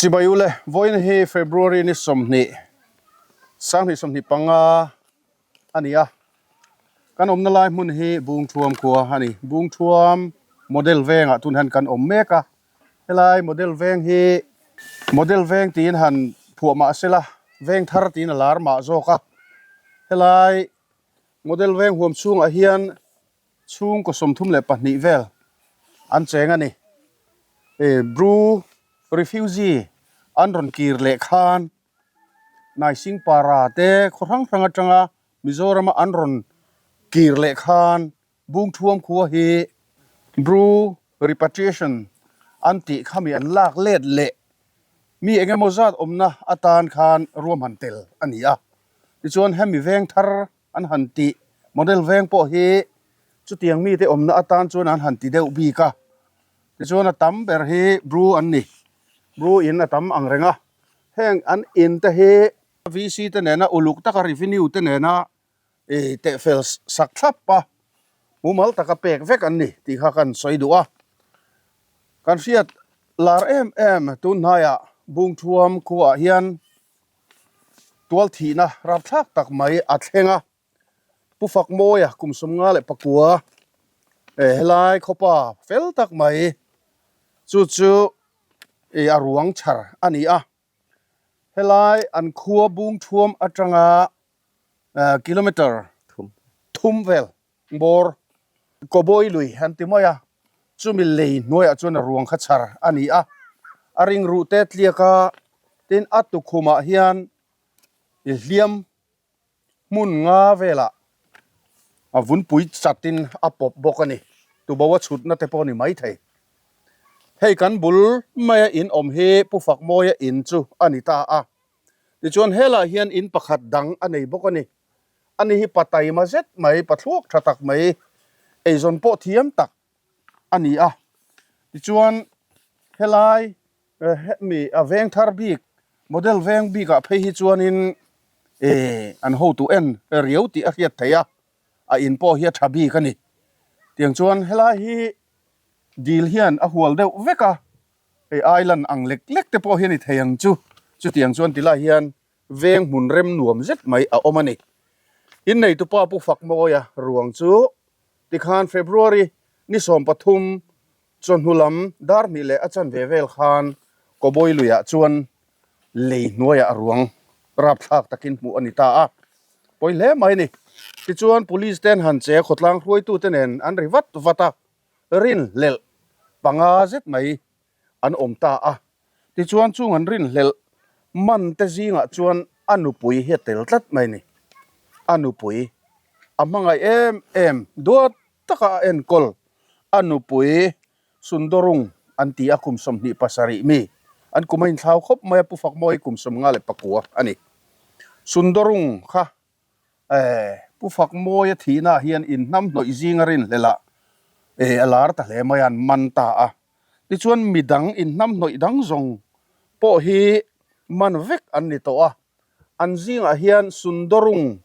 Chibai ule, vawiin hi February ni 20, 2025 a ni a. Kan awmna lai hmun hi Bungthuam khua a ni. Bungthuam model vengah tun hian kan awm mek a. Helai model veng hi model veng tiin han phuah mah sela, veng thar tiin a lar mah zawk a. Helai model veng huam chhungah hian chhungkaw 32 vel an cheng a ni. Bru refugee an rawn kir leh khan Naisingpara te khaw hrang hrang atanga Mizorama an rawn kir leh khan Bungthuam khua hi Bru repatriation an tih khami an lak let leh mi eng emaw zat awmna atan khan ruahman tel a ni a. Tichuan hemi veng thar an han tih model veng pawh hi chutiang mite awmna atan chuan an han ti deuh bik a. Tichuan a tam ber hi Bru an ni. Bru in a tam ang reng a. Heng an in te hi VC te nena uluk taka revenue te nena ih tehfel sak thlap a, mumal taka pek vek an ni tih kha kan sawi duh a. Kan hriat lar em em tun hnaiah Bungthuam khuaah hian tual thihna rapthlak tak mai a thleng a. Pu Fakmawia kum 59 eh helai khawpa fel tak mai chu chu ih a ruang chhar a ni a. Helai an khua Bungthuam atanga kilometer thum vel bawr Kawbawi lui an ti mai a, chumi lei hnuaiah chuan a ruang kha chhar a ni a, a ring ruh te tliak a, tin a tukhumah hian i hliam hmun nga velah a vunpui chatin a pawp bawk a ni, tubo a chhutna te pawh a ni maithei. Hei kan bul maia in awm hi Pu Fakmawia in chu a ni ta a, tichuan helaiah hian in pakhat dang a nei bawk a ni. Ani hi pa taima zet mai, pa thluak tha tak mai, eizawn pawh thiam tak a ni a. Tichuan helai hemi a veng thar bik, model veng bikah phei hi chuanin eh an hotu en riau tih a hriat theih a, a in pawh hi a tha bik a ni. Tiang chuan helai hi dil hian a hual deuh vek a, hei island ang lek lek te pawh hi a ni thei ang chu. Chutiang chuan tilai hian Veng hmun rem nuam zet mai a awm a ni. Inneitupa Pu Fakmawia ruang chu tikhan February ni 13 chawhnu lam dar hnih leh a chanve vel khan Kawbawi luiah chuan lei hnuaiah a ruang rapthlak takin hmuh a ni ta a, pawi hle mai a ni. Tichuan Police ten han che khawtlang hruaitute nen an ri vat vat a, rinhlelh panga zet mai an awm ta a. Tichuan chung an rinhlelh man te zingah chuan a nupui hi a tel tlat mai a ni. A nupui a hmangaih em em duat taka a enkawl a nupui Sundorung an ti a kum 27 mi an kum a inthlau khawp mai a Pu Fakmawi kum 59 a ni. Sundorung kha Eh, Pu Fakmawia thihnaah hian inhnamhnawih zinga rinhlelh ah eh a lar ta hle mai a, an man ta a. Tichuan midang inhnamhnawih dang zawng pawh hi man vek an ni tawh a. An zingah hian Sundorung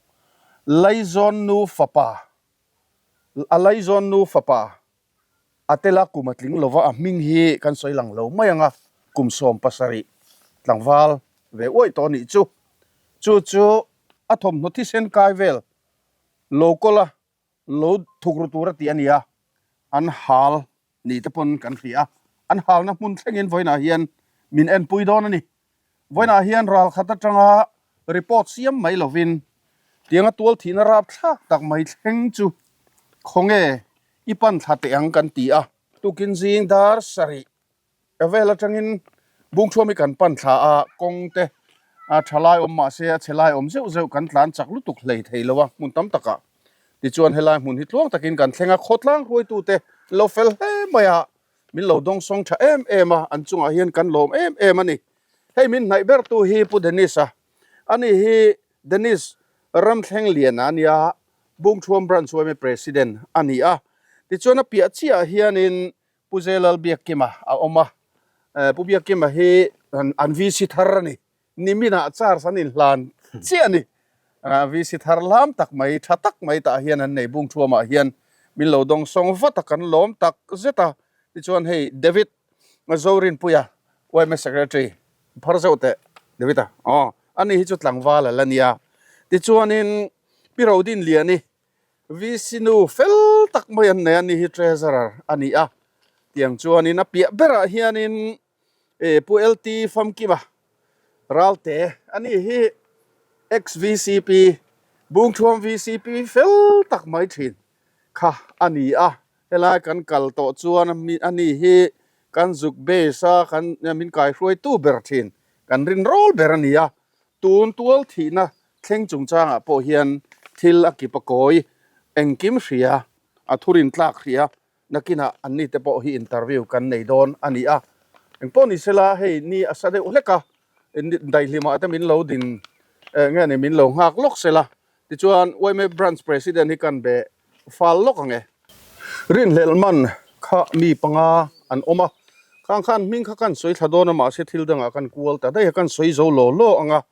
Laizawn nu fapa, a Laizawn nu fapa A tela kum a tling lova a hming hi kan sawi lang lo mai ang a, kum 17 tlangval ve uaih tawh a nih chu. Chu chu a thawmhnaw thisen kai vel lo kawl a, lo thuk ru tur a tih a ni a, an hal ni te pawn kan hria a, an halna hmun thlengin vawiinah hian min enpui dawn a ni. Vawiinah hian ral khat atanga report siam mai lovin tianga tual thihna rapthlak tak mai thleng chu khawnge i pan thla teh ang kan ti a. Tukin zing dar sarih vel atangin Bungthuam hi kan pan thla a, kawng te a tha lai awm mahse a chhe lai awm zeuh zeuh kan tlan chak lutuk hlei thei lo a hmun tam takah. Tichuan helai hmun hi tluang takin kan thleng a, khawtlang hruaitute lo fel hle mai a. Min lo dawngsawng tha em em a, an chungah hian kan lawm em em a ni. Hei min hnaih bertu hi Pu Dennis a, ani hi Dennis Ramthleng Liana a nia, Bungthuam Branch yma President a ni a. Tichuan a piah chiahah hianin Pu Zelal Biakkima a awm a, Pu Biakkima hi an VC thar a ni. Niminah charge an inhlan chiah a ni. VC thar lam tak mai, tha tak mai tah hian an nei bung thuamah hian min lo dawng sawng vat a, kan lawm tak zet a. Tichuan hei David Zorinpuia yma Secretary Phar zeuh teh David-a aw ani hi chu tlangval a la nia tichuanin Pi Rodinliani VC nu fel tak mai an nei a ni hi treasurer a ni a tiang chuanin a piah berah hianin eh Pu LT Famkima Ralte a ni hi ex VCP Bungthuam VCP fel tak mai thin kha a ni a helai kan kal tawh chuan a ni hi kan zuk base a kan min kaihruaitu ber thin kan rinrawl ber a ni a. Tun tual thihna thleng chungchangah pawh hian thil a kip a kawi engkim hria, a thurin tlak hria, nakinah anni te pawh hi interview kan nei dawn a ni a. Engpawh ni sela hei ni a sa deuh hlek a, daihlimah te min lo din nge ni min lo nghak lawk sela, tichuan yma Branch President hi kan be fal lawk ang e. Rinhlelh man kha mi panga an awm a, khang khan hming kha kan sawi thla dawn a mahse thil dangah kan kual ta daih a, kan sawi zo law law ang a.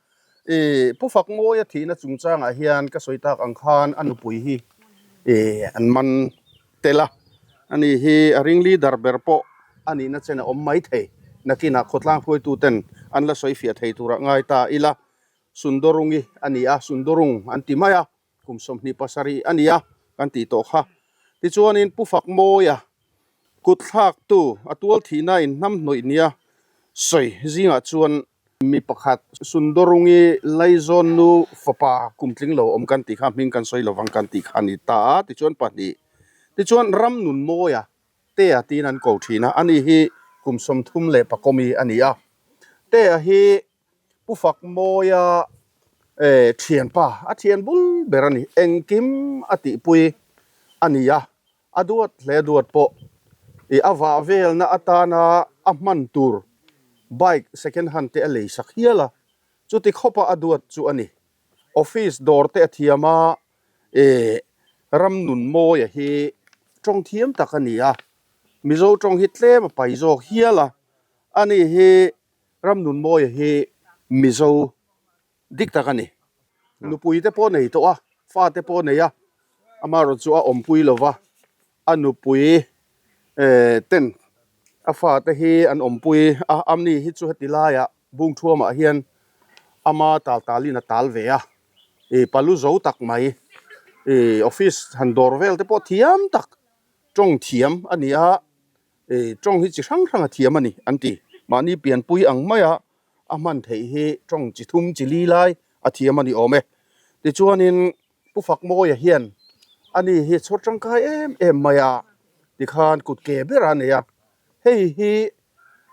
Ih Pu Fakmawia thihna chungchangah hian ka sawi tak ang khan a nupui hi ih an man tel a, ani hi a ring leader ber pawh a nihna chen a awm maithei. Nakinah khawtlang hruaituten an la sawi fiah thei turah ngai ta ila, Sundorungi a ni a, Sundorung an ti mai a. Kum 27 a ni a kan tih tawh kha. Tichuanin Pu Fakmawia kut thlaktu a tual thihna in hnam hnawih nia sawi zingah chuan mi pakhat Sundorungi Laizawn nu fapa kum tling lo awm kan tih kha hming kan sawi lovang kan tih kha a ni ta a tichuan pahnih. Tichuan Ramnunmawia Tea tiin an ko thin a, ani hi kum 34 mi a ni a. Tea hi Pu Fakmawia thianpa, a thian bul ber a ni. Engkim a tihpui a ni a, a duat hle duat pawh ih a vah velna atana a hman tur bike second hand te a lei sak hial a, chuti khawpa a duat chu a ni. Office dawr te a thiam a, ih Ramnunmawia hi tawng thiam tak a ni a, Mizo tawng hi tlem a pai zawk hial a, ani hi Ramnunmawia hi Mizo dik tak a ni. Nupui te pawh nei tawh a, fa te pawh nei a, amaherawh chu a awmpui lo va, a nupui ten a fa te hi an awmpui a, amni hi chu heti laiah Bungthuamah hian ama tal talin a tal ve a, ih palu zo tak mai, ih office han dawr vel te pawh thiam tak tawng thiam a ni a. Ih tawng hi chi hrang hrang a thiam a ni an ti. Mahni pianpui ang maia a hman theih hi tawng chi thum chi li lai a thiam a ni awm e. Tichuanin Pu Fakmawia hian ani hi chhawr tangkai em em mai a, tikhan kut ke ber a nei a. Hei hi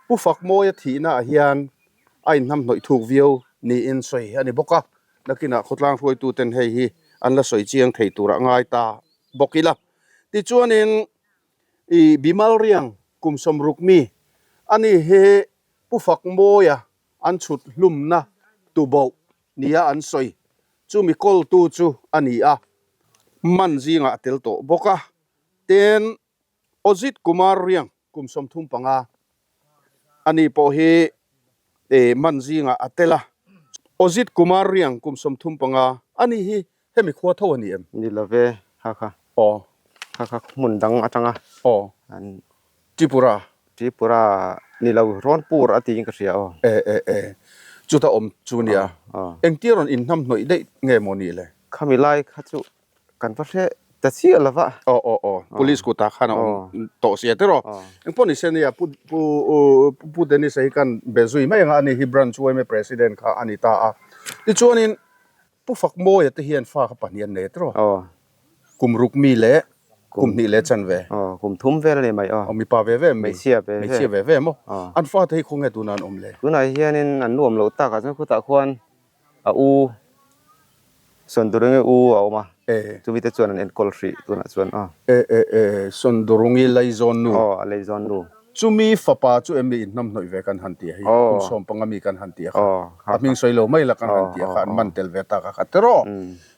Pu Fakmawia thihna ah hian a inhnamhnawih thuk viau niin sawi a ni bawk a. Nakinah khawtlang hruaituten hei hi an la sawi chiang thei turah ngai ta bawk ila. Tichuanin I Bimal Riang kum 60 mi a ni hi Pu Fakmawia an chhut hlumna tuboh nia an sawi chumi kawltu chu a ni a, man zingah a tel tawh bawk a. Tin, Ojit Kumar Riang kum 35 a ni pawh hi man zingah a tel a. Ojit Kumar Riang kum 35 a ni hi Hemi khua tho a ni em? Ni lo ve, kha kha. Aw. Kha kha hmun dang atanga. Aw. An. Tripura. Tripura ni lo, Rawnpur a tiin ka hria aw. E e e. Chuta awm chu nia. Aw. Engtia rawn inhnam hnawih daih nge maw nih le? Khami lai kha chu kan va hre ta chiah lo va. Aw aw aw. Police kutah khan a awm tawh sia tiraw? Aw. Engpawh ni se nia Pu Pu Pu Dennis a hi kan be zui mai ang a, ani hi Branch yma President kha a ni ta a. Tichuanin Pu Fakmawia te hian fa kha pahnih an nei tiraw? Aw. Kum ruk mi leh kum hnih leh chan ve. Aw, kum thum vel a ni mai aw. Aw, mipa ve ve mi? Hmeichhia ve ve. Hmeichhia ve ve maw? Aw. An fate hi khawnge tunah an awm le? Tunah hianin an nuam loh takah chuan khutah khuan a u Sawndurungi u a awm a. E. Chumi te chuan an enkawl hrih tunah chuan aw. E e e, Sawndurungi Leizawn nu. Aw, a Leizawn nu. Chumi fapa chu em mi inhnamhnawih ve kan han ti a hi, kum 15 mi kan han ti a kha, a hming sawi lo mai la kan han ti a kha, an man tel ve tak a kha tiraw.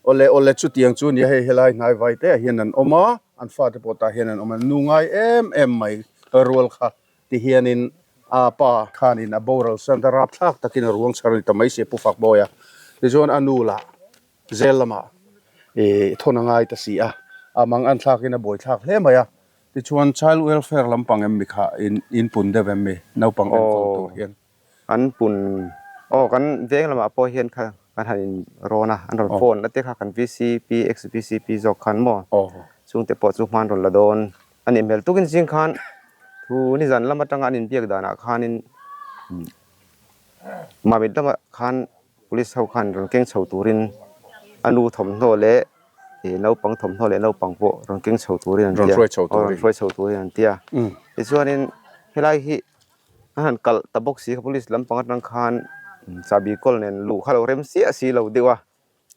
Awle awle chutiang chu nia hei helai hnai vai te ah hian an awm a, an fate pawh tah hian an awm a, nu ngai em em mai rual kha ti hianin a pa khanin a boral san ta rapthlak takin a ruang chhar a ni ta mai si a Pu Fakbawi a, tichuan a nu lah zel lamah ih thawn a ngai ta si a, a mang an thlakin a buaithlak hle mai a, Tichuan Child Welfare lampang em mi kha in in pun deuh em mi naupang enkawl tur hian? An pun aw kan veng lamah pawh hian kha kan han in rawn a, an rawn phone na te kha kan VCP, ex VCP zawk khan maw chungte pawh chu hman rawn la dawn a nih hmel tukin zing khan thu nizan lam atanga an inbiak danah khanin Mamit lamah khan Police ho khan rawn keng chho turin a nu thawmhnaw leh ih naupang thawmhnaw leh naupang pawh rawn keng chho turin an tia aw rawn hruai chho turin an tia tichuanin helai hi a han kalh ta bawk si kha police lampang atang khan chahbi kawl nen luh kha lo rem chiah si lo deuh a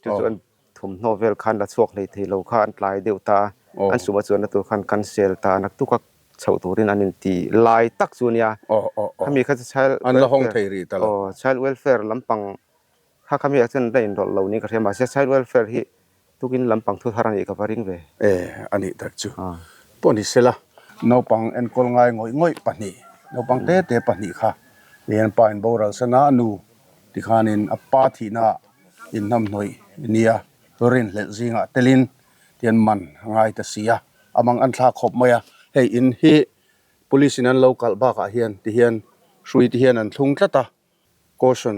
chu chu an thawmhnaw vel khan la chhuak hlei thei lo kha an tlai deuh ta a an suma chuanna tur khan cancel ta a naktuk a chhoh turin an inti lai tak chu ania khami kha chu child an la hawng thei rih ta lo aw child welfare lampang kha khami ah chuan an la inrawlh lo niin ka hria mahse child welfare hi tukin lampang thu thar a nih ka va ring ve e a nih tak chu pawh ni sela naupang enkawl ngai ngawih ngawih pahnih naupang te te pahnih kha hian pa in boral sana a nu tikhanin a pa thihna ah inhnamhnawih nia rinhlelh zingah telin tian man a ngai ta si a. A mang an thlak khawp mai a, hei in hi police in an lo kalh bakah hian ti hian hrui te hian an thlung tlat a, caution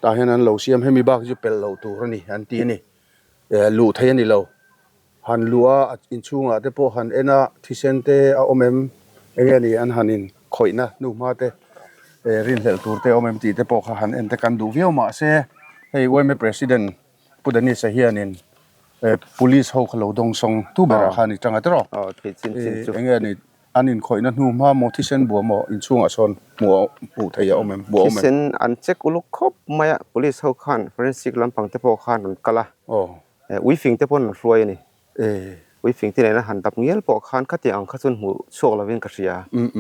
tah hian an lo siam hemi bak chu pelh loh tur a ni an ti a ni, eh luh theih a ni lo, han luh a inchhungah te pawh han en a thisen te a awm em enge ni an han in khawihna hnuhma te eh rinhlelh tur te a awm em tih te pawh kha han en te kan duh viau mahse hei yma president Pu Dennis-a hianin Police ho kha lo dawng sawng tu berah khan i tang a tiraw? Aw thei chin chin chu. Eng nge ni an inkhawihna hnu hma maw thisen bua maw inchhungah sawn hmuh hmuh theih a awm em? Hmuh a awm em? Thisen an check uluk khawp mai a, Police ho khan forensic lampang te pawh khan rawn kal a, uifing te pawh an rawn hruai a ni. Uifing te nena han dap ngial pawh khan khatiang ang kha chuan hmuh chhuak lovin ka hria.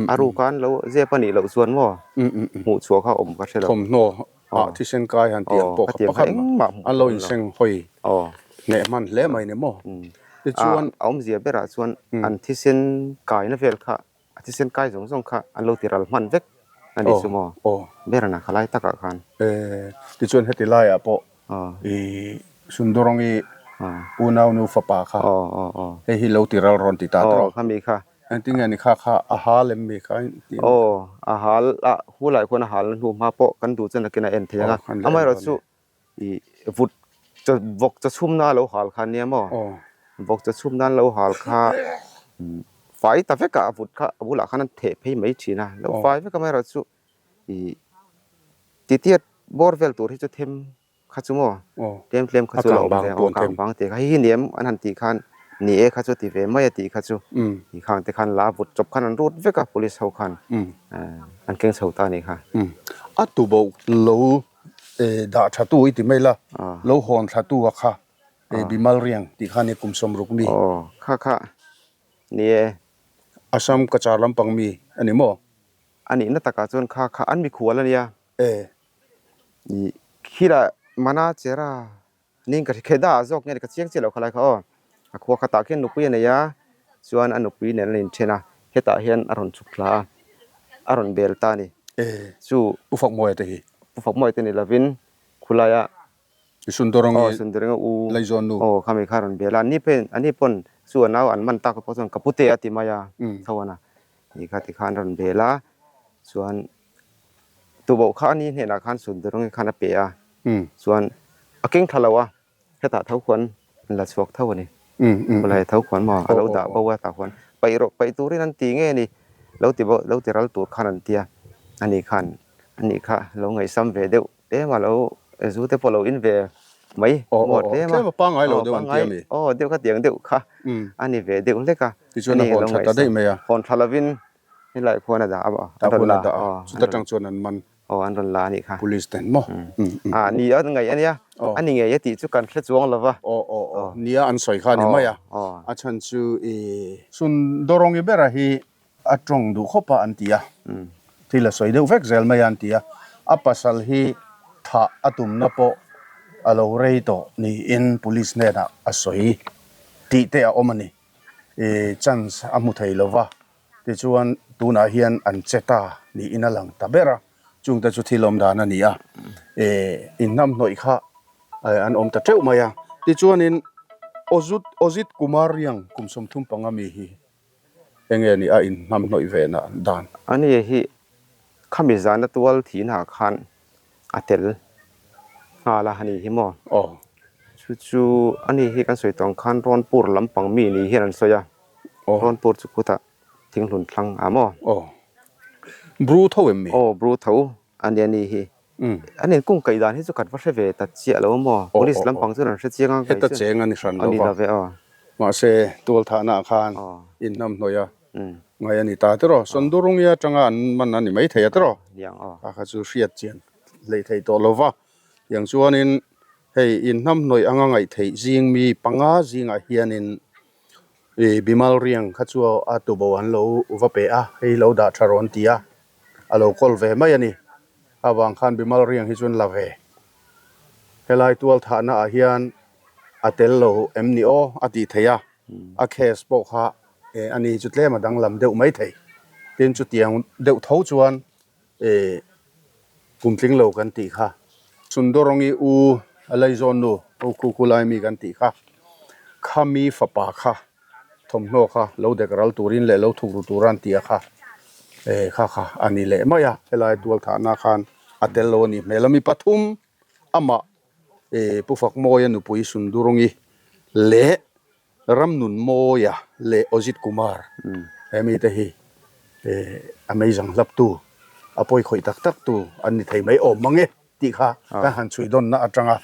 A ruk a an lo zep a nih loh chuan maw hmuh chhuah kha awm ka hre lo. Thawmhnaw ah thisen kai han tih ang pawh kha pakhat mah an lo inseng hawi hneh hman hle mai ni maw. Tichuan. A awmzia berah chuan an thisen kaina vel kha A thisen kai zawng zawng kha an lo ti ral hman vek a ni chu maw? Ber a kha lai takah khan. Tichuan heti laiah pawh i Sundarangi unau nu fapa kha hei hi lo ti ral rawn ti ta tawh. Khami kha. Engtin nge ni kha kha a hal em mi kha? Aw a hal a hulai khuan a hal na hnu hma pawh kan duh chuan nakin a en thei ang a. Amaherawhchu I vut chaw vawk chaw chhum na lo hal kha nia maw? Vawk chaw chhum nan lo hal kha fai ta vek a, a vut kha a bulah khan an theh phei mai thin a, lo fai vek a mai erawh chu i titiat bawr vel tur hi chu them kha chu maw tlem tlem kha chu a lo awm ve a, kang bang te kha hei hi ni em an han tih khan ni e kha chu ti ve mai a tih kha chu i khang te khan la vut chawp khan an rut vek a police ho khan an keng chho ta a nih kha. A tuboh lo Dah tha tu i ti mai la, lo hawn thla tu a kha Bimal Riang tih kha nia kum 60 mi. Aw kha kha ni e. Assam Cachar lampang mi a ni maw? A nihna takah chuan kha kha an mikhual a nia. I khila mana chera Ning ka hre dah zawk nge ka chiang chiah lo khalai kha aw. A khua khatah khian nupui a nei a, chuan a nupui nen an inthen a, hetah hian a rawn chhuk thla a, a rawn bel ta a ni. Chu Pu Fakmawia te hi. Pu Fakmawia te ni lovin khulaia Sundarangi aw Sundarangi u Laizawn nu. Aw khami kha a rawn bel a, ani pawhin ani pawn chu a nau an man tak pawh chuan ka pute a ti mai a, tho an a, ni kha ti khan a rawn bel a, chuan Tuboh kha ani hnenah khan Sundarangi khan a pe a, chuan a keng thla lo a, hetah tho khuan an la chhuak tho a ni. Khawlai tho khuan maw a lo dah bo a tah khuan paih rawh paih turin an ti nge ni lo ti bo lo ti ral tur khan an tia ani khan ani kha lo ngaihsam ve deuh tlem a lo zu te pawh lo in ve mai maw tlem a pangngai aw deuh kha tiang deuh kha ani ve deuh hlek a tichuan a hawn tha ta daih mai a hawn tha lovin helai khuan a dah a a rawn la a chuta tang chuan an man Aw an rawn la a nih kha. Police ten maw? A ni a ngaih a nia. A ni ngei a tih chu kan hre chuang lo va. Aw aw aw nia an sawi kha a ni mai a. A chhan chu i. Sundarangi bera hi a tawng duh khawp a an ti a. Thil a sawi deuh vek zel mai a an ti a. A pasal hi thah a tumna pawh a lo rei tawh niin police hnenah a sawi tih te a awm a ni. I chance a hmu thei lo va. Tichuan, tunah hian an che ta niin a lang ta ber a, chungte chu thil awm dan a ni a, inhnamhnawih kha an awm ta teuh mai a. Tichuanin, Ozut, Ozit Kumar Riang kum 35 mi hi enge ni a inhnamhnawih ve na dan? Ani hi Khami zana tual thihnaah khan a tel nghal a ni hi maw? Aw. Chu chu ani hi kan sawi tawh ang khan Rawnpur lampang mi ni hian an sawi a. Aw. Rawnpur chu khutah thinghlun thlang a maw? Aw. Bru tho em mi? Aw, Bru tho a nia ni hi. An inkung kaih dan hi chu kan va hre ve ta chiah lo maw? Police lampang chuan an hre chiang a. Heta cheng a ni hran lo va. A ni lo ve aw. Mahse, tualthahnaah khan inhnamhnawih a ngai a ni ta tiraw? Sandurungi atanga an man a ni mai thei a tiraw? Kha kha chu hriat chian hleih theih tawh lo va. Tiang chuanin hei inhnamhnawih anga ngaih theih zing mi panga zingah hianin ih Bimal Riang kha chu a tubo an lo va pe a, hei lo dah tha rawn ti a, a lo kawl ve mai a ni. Avang khan Bimal Riang hi chuan la ve. Helai tualthahna ah hian a tel lo em ni aw a tih theih a, a case pawh kha a ni chu tlem a danglam deuh mai thei. Tin chutiang deuh tho chuan kum tling lo kan tih kha. Sundarawngi u a laizawn nu u khu khu lai mi kan tih kha, khami fapa kha thawmhnaw kha lo dek ral turin leh lo thuk ru tura an ti a kha kha kha a ni leh mai a, helai tualthahna khan a tel lo a nih hmel a, mi pathum amah Pu Fakmawia nupui Sundurungi leh Ramnunmawia leh Ojit Kumar he mite hi a meizang hlaptu a pawikhawih tak tak tu an ni thei mai awm mang e tih kha kan han chhui dawnna atanga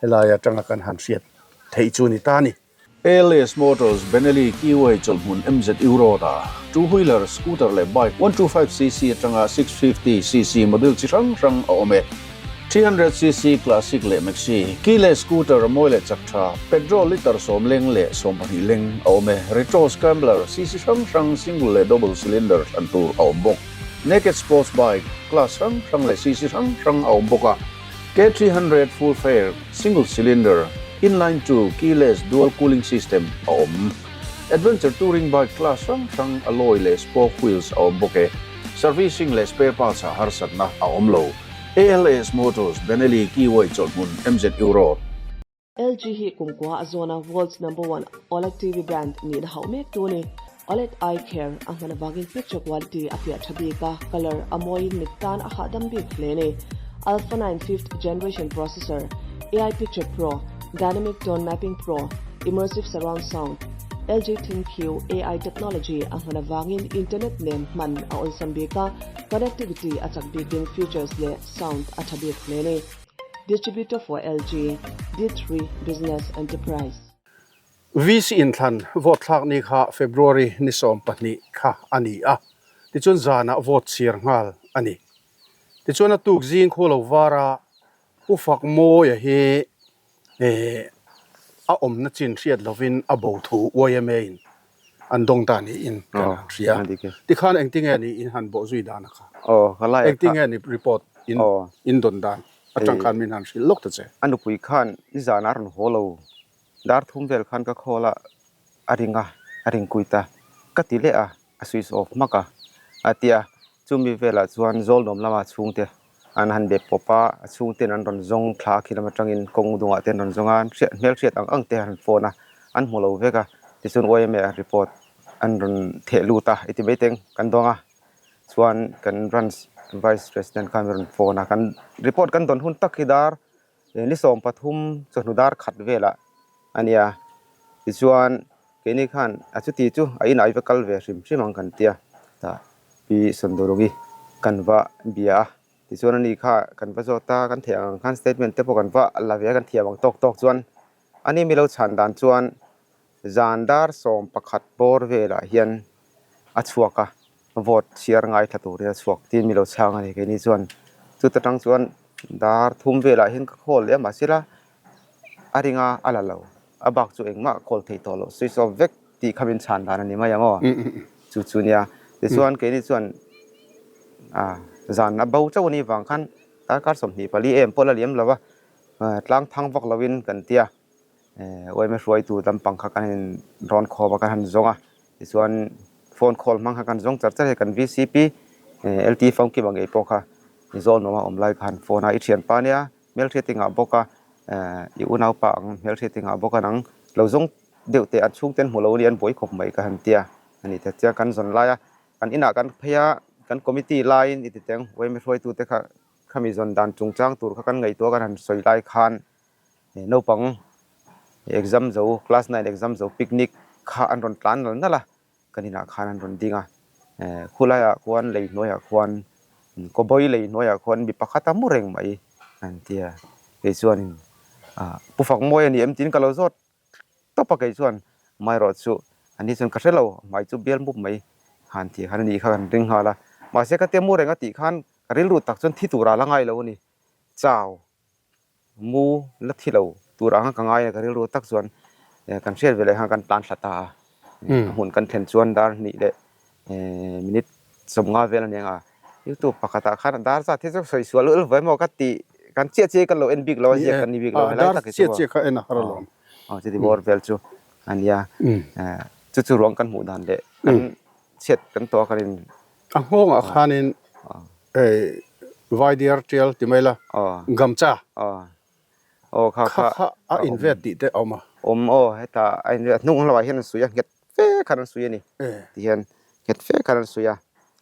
helai atanga kan han hriat theih chu a ni ta a ni. ALS Motors Benelli Keyway chawlhhmun MZU Road ah two wheeler, scooter leh bike 125cc atanga 650cc model chi hrang hrang a awm e. 300cc Classic leh Maxi, key leh scooter a mawi leh chak tha, petrol litre 10 leh 20 leng a awm e. Retro Scrambler cc hrang hrang single leh double cylinder thlan tur a awm bawk. Naked sports bike class hrang hrang leh cc hrang hrang a awm bawk a. K300 full fare, single cylinder, inline two, keyless, dual cooling system a awm. Adventure touring bike class hrang hrang alloy leh spoke wheels a awm bawk e. Servicing leh spare parts ah harsatna a awm lo. ALS Motors, Benelli, Keyway chawlhhmun, MZU Road. LG hi kumkua a zawn a world's number one OLED TV brand nihna hauh mek tu a ni. OLED Eye Care a hman avangin picture quality a fiah tha bik a, colour a mawiin mit tan a hahdam bik hle a ni. Alpha 9 fifth generation processor, AI Picture Pro, Dynamic Tone Mapping Pro, Immersive Surround Sound, LG ThinQ AI technology a hman avangin internet nen hman a awlsam bik a, connectivity a chak bikin features leh sound a tha bik hle a ni. Distributor for LG, D3 Business Enterprise. VC inthlan vote thlak ni kha February ni 12 kha a ni a, tichuan zanah vote chhiar nghal a ni. Tichuan a tuk zing khu lo var a, Pu Fakmawia hi a awmna chin hriat lovin a bo thu YMA in an dawng ta niin kan han hria. Tikhan engtinge ni in han bawh zui dan a kha? Engtinge ni report in in dawn dan atang khan min han hrilh lawk ta che. A nupui khan nizan a rawn haw lo, dar thum vel khan ka call a, a ring a, a ring kuit a, ka ti leh a, a switch off hmak a, a ti a, chumi velah chuan Zawlnuam lama chhungte an han be pawp a, a chhungten an rawn zawng thla a khi lam atangin kawng dungah te an rawn zawng a, an hriat hmel hriat ang ang te an phone a, an hmu lo vek a, tichuan YMA ah report an rawn theh lut a, i ti mai teng kan dawng a, chuan kan branch vice president khan min rawn phone a, kan report kan dawn hun tak hi dar ni 13 chawhnu dar khat velah a nia, tichuan keini khan a chuti chu a inah i va kal ve hrim hrim ang kan tia tah pi Sawmdawrungi kan va bia a, tichuan ani kha kan va zawt a, kan theih ang khan statement te pawh kan va la ve a, kan thiam ang tawk tawk chuan ani mi lo chhan dan chuan zan dar 11 bawr velah hian a chhuak a, vote chhiar ngaithla turin a chhuak tiin mi lo chhang a ni keini chuan chuta tang chuan dar thum velah hian ka call leh a mahsela a ring a a la lo a bak chu engmah call theih tawh loh switch off vek tih kha min chhan dan a ni mai ang aw chu chu nia tichuan keini chuan ah zan a bo chauh a nih vang khan darkar 24 em pawh la liam lo a tlang thang vak lovin kan tia. Uaime hruaitu lampang kha kan in rawn khawm a kan han zawng a tichuan phone call hmang kha kan zawng char char a hei kan VCP LT Famkima ngei pawh kha zawl nuam a awm lai kha han phone a i thianpa nia hmelhriat i ngah bawk a i unaupa ang hmelhriat i ngah bawk a nang lo zawng deuh teh an chhungte an hmu lo a ni an buai khawp mai ka han tia a ni ta chiang kan zawn lai a kan inah kan phei a. kan committee laiin i ti teng yma hruaitute kha khami zawn dan chungchang tur kha kan ngaihtuah kan han sawi lai khan naupang exam zo class nine exam zo picnic kha an rawn tlan nal nal a kan inah khan an rawn ding a khulaiah khuan lei hnuaiah khuan kawbawi lei hnuaiah khuan mi pakhat a mu reng mai an ti a kei chuanin ah pu Fakmawi a ni em tiin ka lo zawt tawp a kei chuan amaherawh chu ani chuan ka hre lo hmai chu bial mup mai khan tih khan a nih kha kan ring nghal a mahse ka tia mu reng a tih khan ka rilru tak chuan thi tur a la ngai lo a ni chau mu la thi lo tur ang a ka ngai a ka rilru tak chuan kan hriat ve leh khan kan tlan thla ta a a hmun kan thlen chuan dar hnih leh minute sawmnga vel a ni ang a youtube pakhatah khan a dar zat hi chu sawi sual ulh ve maw ka tih kan chiah chiah hi kan lo en bik lo a ziak kan ni bik lo helai tak hi chu aw chuti bawr vel chu a nia chu chu ruang kan hmuh dan leh kan chhiat kan tawh a kan in A nghawngah khanin vaidiar tial ti mai la gamcha kha kha a invet tih te a awm a. Awm aw hetah a invet a hnung lamah hian an suih a nghet fe khan an suih a ni ti hian nghet fe khan an suih a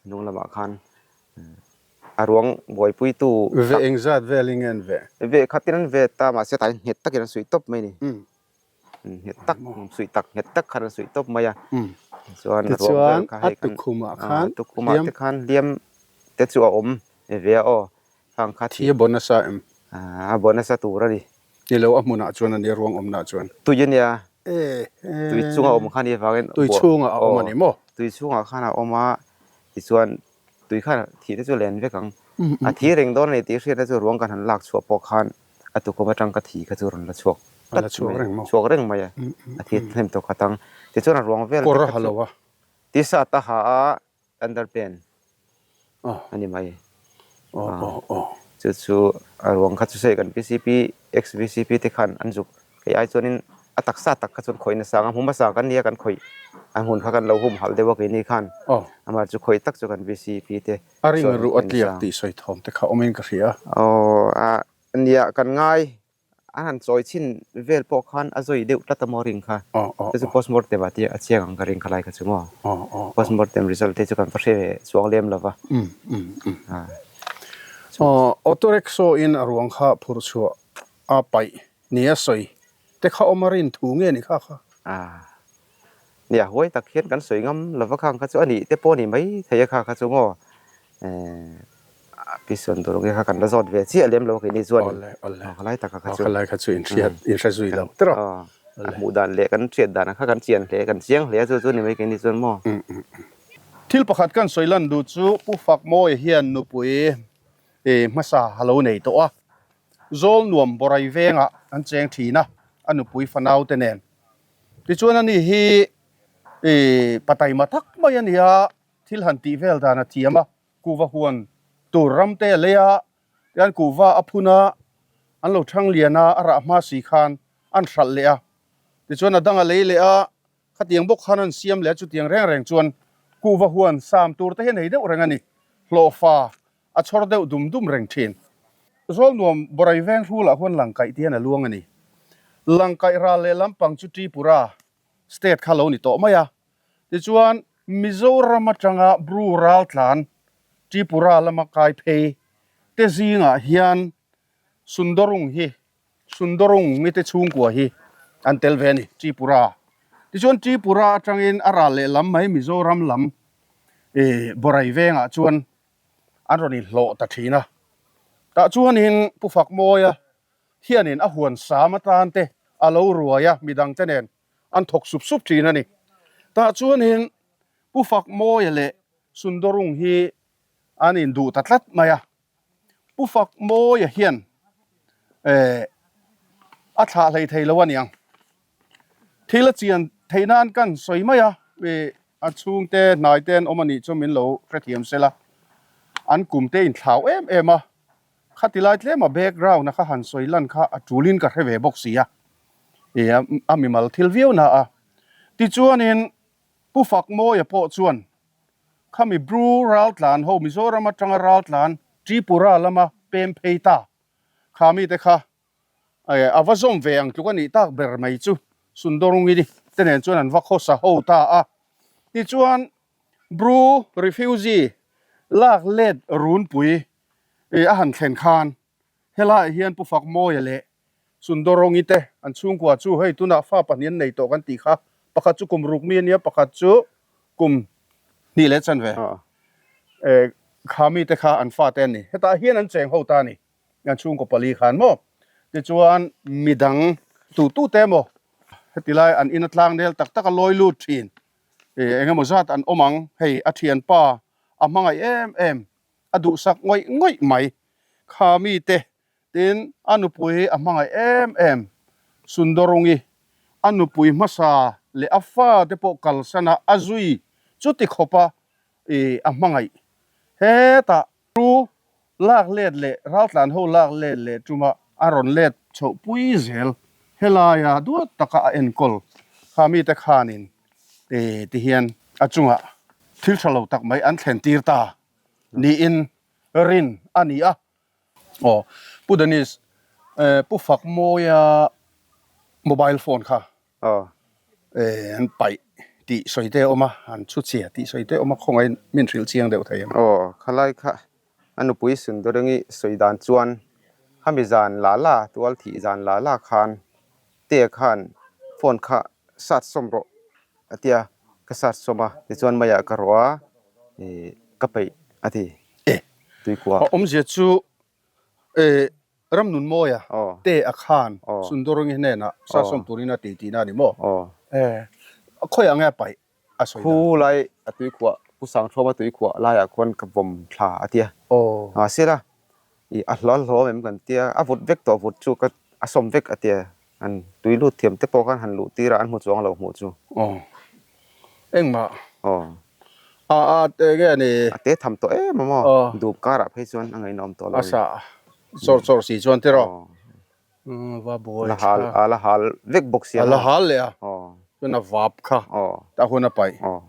hnung lamah khan a ruang buaipuitu Ve engzat velin nge an veh? Veh khatin an vet a mahse tah hian nghet takin an suih tawp mai a ni. Nghet tak suih tak nghet tak khan an suih tawp mai a chuan a ruang vel kha hei kan a tukhumah te khan hliam te chu a awm ve a aw khang kha thi a baw nasa em a baw nasa tur a ni ni lo a hmunah chuan a nia ruang awmna chuan tui a nia tui chunga awm kha a nih avangin tui chhungah a awm a ni maw tui chhungah khan a awm a tichuan tui khan thih te chu len vek ang a thi reng dawn a ni tih hriatna chu ruang kan han lak chhuah pawh khan A tukum atang ka thi kha chu rawn la chhuak tlat mai, chhuak reng mai a, a thi hnem tawh khat ang. Tichuan a ruang vel te kha chu t-shirt a ha a, underpant a ni mai. Chu chu a ruang kha chu sawi kan PCP, ex-VCP te khan an zuk kei ai chuanin a taksa tak kha chuan khawih nasa ang a, hmu hmasa kan nia kan khawih a hmun kha kan lo humhalh deuh a keini khan amah chu khawih tak chu kan VCP te A ring ruh a tliak tih sawi thawm te kha awmin ka hria. Aw a nia kan ngai an han chawi chhin vel pawh khan a zawi deuh tlat a maw ring kha. Chu chu postmortem ah te a chiang ang ka ring kha lai kha chu maw. Postmortem result te chu kan va hre ve chuang lem lo va. Auto rickshaw in a ruang kha phurh chhuah a paih nia sawi te kha awm a rin thu nge ni kha kha? Nia, huai tak hian kan sawi ngam lova khang kha chu a nih te pawh a ni mai thei a kha kha chu maw pi sawn tur nge kha kan la zawt ve chiah lem lo keini chuan khalai taka kha chu khalai kha chu in hriat in hre zui lo tiraw a hmuh dan leh kan hriat dan kha kan chian hle kan chiang hle a chu chu ni mai keini chuan maw Thil pakhat kan sawi lan duh chu Pu Fakmawia hian nupui hmasa a lo nei tawh a, Zawlnuam Borai vengah an cheng thin a, a nupui fanau te nen. Tichuan ani hi ih pataima tak mai a ni a, thil han tih vel dan a thiam a, kuhva huan tur ram te a lei a, tian kuhva a phun a, an lo thang lian a, a rah hma si khan an hralh leh a, tichuan a dang a lei leh a, khatiang bawk khan an siam leh a, chutiang reng reng chuan kuhva huan sam tur te hi a nei deuh reng a ni, hlawhfa A chhawr deuh dum dum reng thin. Zawlnuam Borai veng hrulah huan Langkaih ti hian a luang a ni. Langkaih ral leh lampang chu Tripura state kha lo ni tawh mai a. Tichuan Mizoram atanga Bru raltlan Tripura lama kai phei te zingah hian Sundorung hi Sundorung mite chhungkua hi an tel ve a ni Tripura. Tichuan Tripura atangin a ral leh lam mai Mizoram lam Borai vengah chuan an rawn inhlawh ta thin a. Tah chuanin Pu Fakmawia hianin a huan sam atan te a lo ruai a, midang te nen an thawk sup sup thin a ni. Tah chuanin Pu Fakmawia leh Sundorung hi an induh ta tlat mai a. Pu Fakmawia hian a thlah hlei thei lo a niang. Thil a chian theih nan kan sawi mai a, a chhungte hnai te an awm a nih chu min lo hrethiam sela, an kum te inthlau em em a, khati lai tlema background a kha han sawi lan kha a tulin ka hre ve bawk si a, a mimal thil viau na a. Tichuanin Pu Fakmawia pawh chuan khami Bru raltlan ho Mizoram atanga raltlan Tripura lama pem phei ta kha mite kha a va zawm ve ang tluk a nih tak ber mai chu Sundorungi te nen chuan an va khawsa ho ta a. Tichuan Bru refugee. Lak let runpui a han thlen khan helaiah hian Pu Fakmawia leh Sundorongi te an chhungkua chu hei tunah fa pahnih an nei tawh kan tih kha, pakhat chu kum ruk mi a nia, pakhat chu kum hnih leh chanve kha mi te kha an fate an ni. Hetah hian an cheng ho ta a ni. An chhungkaw pali khan maw? Tichuan midang tu tu te maw heti lai an in a tlang nel tak tak a lawi lut thin. Eng emaw zat an awm ang, hei a thianpa a hmangaih em em, a duhsak ngawih ngawih mai. Kha mite tin a nupui a hmangaih em em, Sundarungi a nupui hmasa leh a fate pawh kalsana a zui chuti khawpa a hmangaih hetah Ru lak let leh raltlan ho lak let leh tuma a rawn let chhoh pui zel helaia duat taka a enkawl kha mite khanin ti hian a chungah thil tha lo tak mai an thlen tir ta niin rin a ni a. Aw Pu Dennis, Pu Fakmawia mobile phone kha Aw. An paih tih sawi te a awm a, an chhu chhia tih sawi te a awm a, khawngaihin min hrilh chiang deuh thei em? Aw, khalai kha a nupui Sundarengi sawi dan chuan khami zan la la, tual thih zan la la khan Tea khan phone kha sat sawm rawh a tia, ka sat sawm a, tichuan maiah ka rawh a, ih ka peih a ti. E, Tuikua. A awmzia chu E, Ramnunmawia te a khan Sundarangi hnenah sasawm turin a ti tihna a ni maw? E, khawiah nge a paih a sawi dan? Khu lai a tuikhuah, Pu Sangthawma tuikhuah laiah khuan ka vawm thla a tia. Mahsela, i a hla hlawm em kan tia, a vut vek tawh vut chu ka a sawm vek a tia. An tui lut thiam te pawh khan han luh tir a, an hmu chuang lo hmuh chu. Aw. Engmah. Aw. A a te nge ni. A te tham tawh em a maw. Aw. Dup karah phei chuan a ngaihna awm tawh lo. A sa chawr chawr si chuan tiraw. Aw. Va buai tha. La hal a la hal vek bawk sia maw. A la hal leh a. Aw. Chuan a vap kha. Aw. Tah hun a paih. Aw.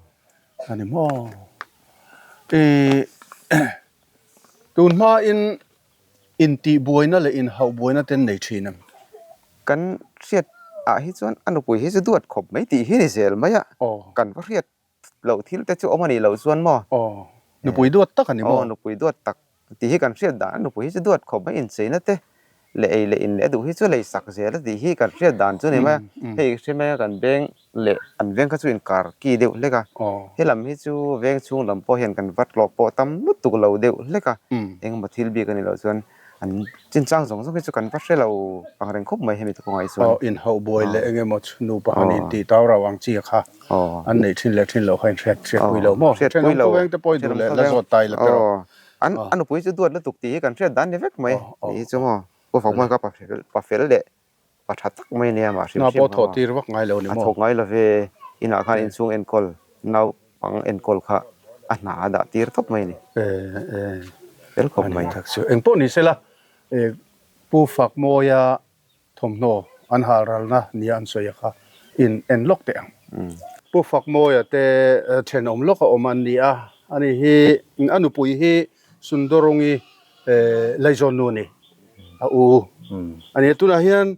A ni maw. I tun hmain Intihbuaina leh inhauhbuaina te an nei thin em? Kan hriat ah hi chuan a nupui hi chu duat khawp mai tih hi ni zel mai a, kan va hriat loh thil te chu awm a nih loh chuan maw? Aw, nupui duat tak a ni maw? Aw, nupui duat tak tih hi kan hriat dan a nupui hi chu duat khawp mai, incheina te leh ei leh in leh a duh hi chu lei sak zel a tih hi kan hriat dan chu a ni mai a, hei hre mai a kan beng leh an veng kha chu inkar ki deuh hlek a, helam hi chu veng chhung lam pawh hian kan vat hlawh pawh tam lutuk lo deuh hlek a, engemaw thil bik a nih loh chuan an chinchang zawng zawng hi chu kan va hre lo ang reng khawp mai hemi te kawngah hi chuan. Aw inhauh buai leh engemaw nupa han intih tau rau ang chi kha an neih thin leh thin loh kha in hriat hriatpui lo maw? Hriatpui lo. Thenawm khawveng te pawh i duh leh la zawt ta ila tiraw? An a nupui chu duat lutuk tih hi kan hriat dan ni vek mai nih hi chu maw? Pu Fakmawia kha pa fel leh Pa tha tak mai ania mah hrim Hna hrim pawh thawh kha tir vak ngai lo ni a maw? thawk ngai lo ve. Inah khan inchhung enkawl naupang enkawl kha a hna a dah tir tawp mai a ni. E e Fel khawp a ni mai. tak chu. Engpawh ni sela e Pu Fakmawia thawmhnaw an hal ralna nia an sawi a kha in en lawk teh ang. Pu Fakmawia te thenawm lawk a awm an ni a, ani hi a nupui hi Sundarungi Laizawn nu a ni, a u a ni a. Tunah hian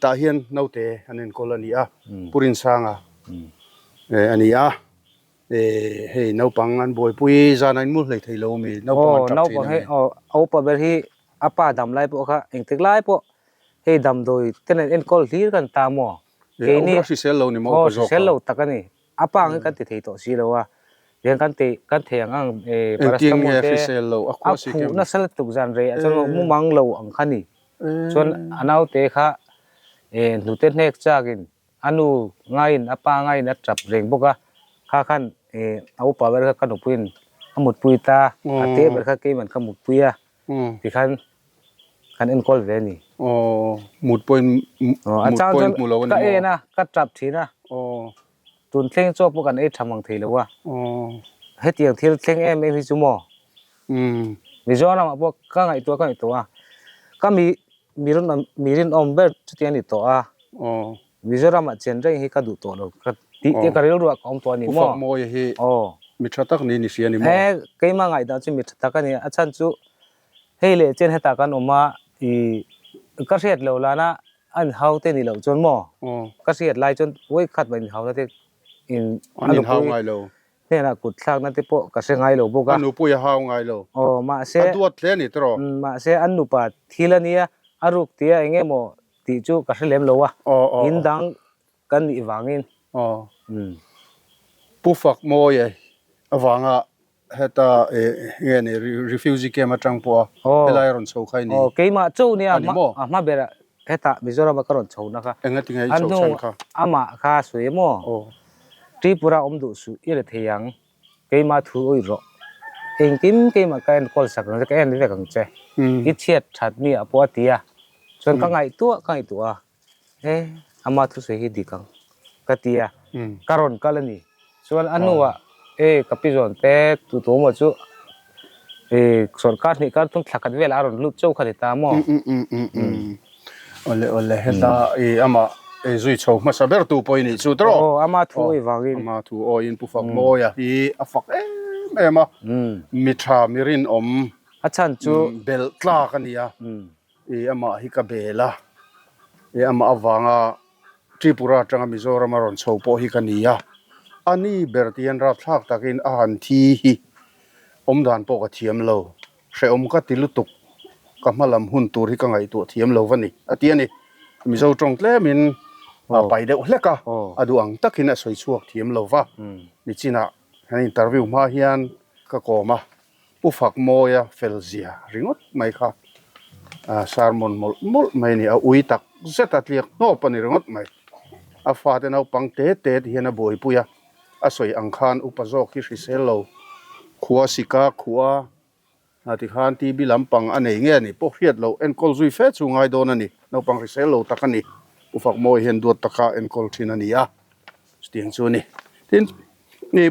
tah hian naute an enkawl a ni a, Pu Rinsanga a ni a. Hei naupang an buaipui zan a inmul hlei thei lo ami, naupang an tap thin a mi. Aw, a upa ber hi a pa dam lai pawh kha engtik lai pawh hei damdawi te nen enkawl hlir kan ta maw? Keini a hrisel lo ni maw upa zawk kha? Aw, hrisel lo tak a ni. A pa ang hi kan ti thei tawh si lo a, tiang kan ti kan thei ang ang Engtin paracetamol nge te hrisel lo a a khua si khuh kem? nasa lutuk zan rei ah chuan mumang lo ang kha ni. Chuan a naute kha hnute hnek chak in a nu ngaiin a pa ngaiin a tap reng bawk a, kha khan a upa ber kha ka nupuiin a mutpui ta, a te ber kha keiman ka mutpui a. Tikhan kan enkawl ve a ni. Aw, mut pawhin mut pawhin hmu lo a ni maw? Ka maw? en a, ka tap thin a. Aw. Tun thleng chaw pawh kan ei tha mang thei lo a. Aw. Hetiang thil thleng em em hi chu maw? Umm. Mizoram ah pawh ka ngaihtuah ka ngaihtuah a, ka mi mi rinawm mi rinawm ber chutiang a ni tawh a. Aw. Mizoram ah chen reng hi ka duh tawh lo, ka tih te ka rilru ah ka awm tawh a ni maw? Pu Fakmawia hi mi tha tak niin i hria a ni maw? E, keimah ngaihdan chu mi tha tak a ni. A chhan chu hei leh chen hetah kan awm a, i ka hriat loh lana a inhau te nih loh chuan maw? Ka hriat lai chuan vawikhat mah inhau na te in An inhau ngai lo. Hnenah kut thlakna te pawh ka hre ngai lo bawk a. A nupui a hau ngai lo. Aw, mahse. A duat hle a ni tawh. Mahse, an nupa thil a nia, a ruk tia eng emaw tih chu ka hre lem lo a. Aw, aw. In dang kan nih vangin. Aw. Pu Fakmawia avanga heta nge ni refugee camp atang pawh a helai a rawn chho kha i ni. Aw, keimah chauh nia A ni maw? a hma berah hetah Mizoram a ka rawn chho na kha. Enga tinge i chho chhan kha? Amah kha sawi em aw? Aw. Tripura awm duh suh i re thei ang, keimah thu awih rawh. Engkim keimah ka enkawl sak ang che, ka en vek ang che. I chhiat that mi ah pawh a ti a, chuan ka ngaihtuah ka ngaihtuah a. E, ama thusawi hi dik ang ka ti a, ka rawn kal a ni. Chuan a hnuah e ka pi zawn te tu tu maw chu e sawrkar hnih kar thum thla khat velah a rawn lut chauh kha ni ta maw? Awle awle heta i ama e zui chho hmasa ber tu pawh i nih chu tawh. Aw ama thu awi vangin. Ama thu awiin Pu Fakmawia hi a fak em em a, mi tha mi rinawm a chhan chu belh tlak a ni a. I amah hi ka bel a, i amah avanga Tripura atanga Mizoram a rawn chho pawh hi ka ni a, a ni ber tihian rapthlak takin a han thi hi awmdan pawh ka thiam lo, hrehawm ka ti lutuk, ka hma lam hun tur hi ka ngaihtuah thiam lo va ni a ti a ni. Mizo tawng tlemin a pai deuh hlek a, a duh ang takin a sawi chhuak thiam lo va, nichinah kan interview hma hian ka kawm a. Pu Fakmawia fel zia ringawt mai kha sermon mawlh mawlh mai a ni. A ui tak zet a tliak hnawp a ni ringawt mai. A fate naupang te te ti hian a buaipui a, a sawi ang khan upa zawk hi hrisel lo khua sika khua ti khan TB lampang a nei nge a ni pawh hriat loh enkawl zui fe chu ngai dawn a ni. Naupang hrisel lo tak a ni. Pu Fakmawia hian duat taka enkawl thin a ni a. Chutiang chu a ni. Tin, ni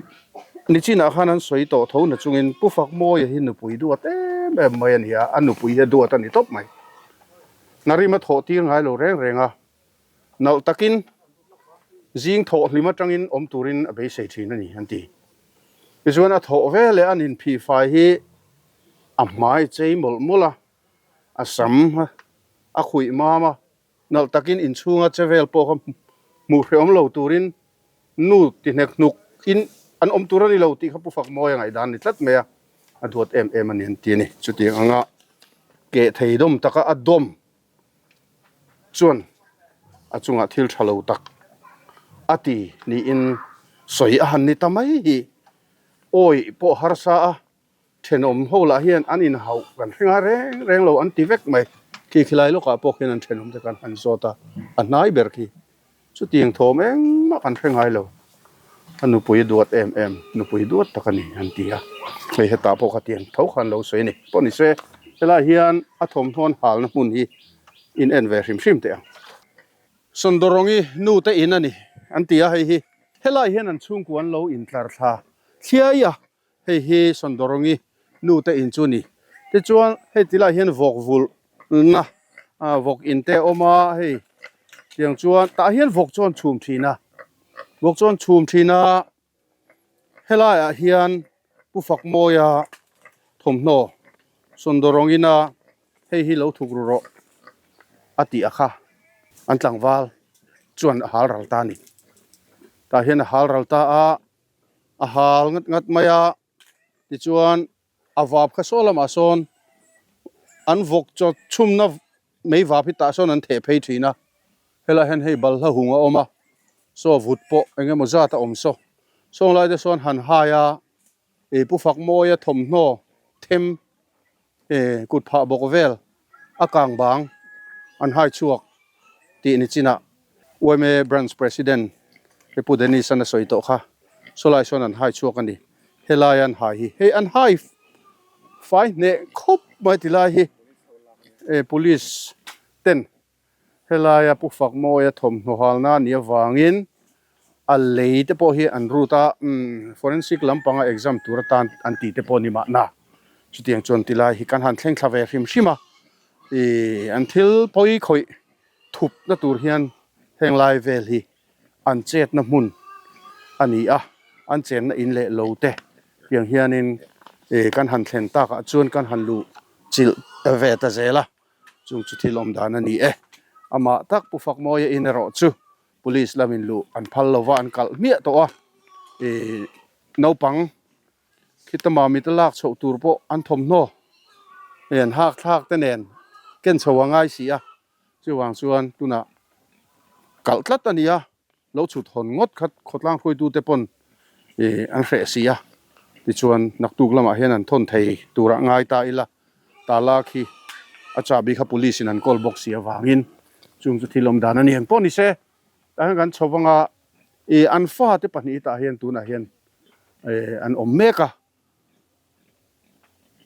nichinah khan an sawi tawh tho na chungin Pu Fakmawia hi nupui duat em em mai a ni a, a nupui hi a duat a ni tawp mai. Narim a thawh tir ngai lo reng reng a, nalh takin zing thawh hlim atangin awm turin a beisei thin a ni an ti. Tichuan a thawh ve leh an inphihfai hi a hmai chei mawlh mawlh a, a sam a khuih mam a, Nalh takin inchhunga che vel pawh kha hmuh hrehawm lo turin nu ti hnek hnuk in an awm tur a ni lo tih kha Pu Fakmawia ngaihdan a ni tlat mai a, a duat em em a ni an ti a ni. Chutiang anga keh thei dawm taka a dawm chuan a chungah thil tha lo tak a ti niin sawi a han ni ta mai hi awi pawh harsa a. Thenawm ho lah hian an inhauh kan hre ngai reng reng lo an ti vek mai. Khi khilai lawkah pawh khian an thenawm te khan han zawt a, a hnai ber khi. Chutiang thawm engmah kan hre ngai lo. A nupui duat em em, nupui duat tak a ni an ti a. Hei hetah pawh khatiang tho khan lo sawi a ni. Pawh ni se, helaiah hian a thawmhnaw an halna hmun hi in en ve hrim hrim teh ang. Sawndawrawngi nu te in a ni an ti a hei hi. Helaiah hian an chhungkua an lo intlar thla thliai a, Hei hi Sawndawrawngi nu te in chu a ni. Tichuan hei ti lai hian vawk vulh na vawk in te a awm a hei tiang chuan tah hian vawk chuan chhum thin a vawk chuan chhum thin a helai ah hian Pu Fakmawia thawmhnaw Sawndawrawngin a hei hi lo thuk ru rawh a tih a kha an tlangval chuan a hal ral ta a ni. Tah hian a hal ral ta a. a hal ngat ngat mai a tichuan a vap kha saw lamah sawn an vawk chaw chhumna mei vap hi tah sawn an theh phei thin a helaiah hian hei balhla hung a awm a saw vut pawh eng emaw zat a awm saw sawng lai te sawn han hai a ih pu Fakmawia thawmhnaw them eh kut phah bawk vel a kang bang an hai chhuak tih ni chinah yma branch president Pu Dennis an a sawi tawh kha sawlai sawn an hai chhuak a ni helai an hai hi hei an hai fai hneh khawp mai ti lai hi eh police ten Helaia Pu Fakmawia thawmhnaw halna a nih avangin a lei te pawh hi an rut a, forensic lampanga exam tur atan an tih te pawh a ni mahna. Chutiang chuan tilai hi kan han thleng thla ve hrim hrim a, ih an thil pawi khawih thupna tur hian heng lai vel hi an chetna hmun a ni a, an chenna in leh lo te tiang hianin ih kan han thlen takah chuan kan han luh chilh ve ta zel a. Chung chu thil awm dan a ni e. Amah tak Pu Fakmawia in erawh chu Police lamin luh an phal lova an kalh hmiah tawh a. Ih. Naupang khita mami te lak chhoh tur pawh an thawmhnaw nen hak thlak te nen ken chho a ngai si a, chuvang chuan tunah kalh tlat a ni a, lo chhut hawn ngawt khat khawtlang hruaitute pawn ih an hreh si a, tichuan naktuk lamah hian an thawn thei turah ngai ta ila, tala khi a chahbi kha police in an kawl bawk si avangin chung chu thil awm dan a ni ang pawh ni se. Tah hian kan chho vang a, ih an fate pahnih tah hian tunah hian eh an awm mek a,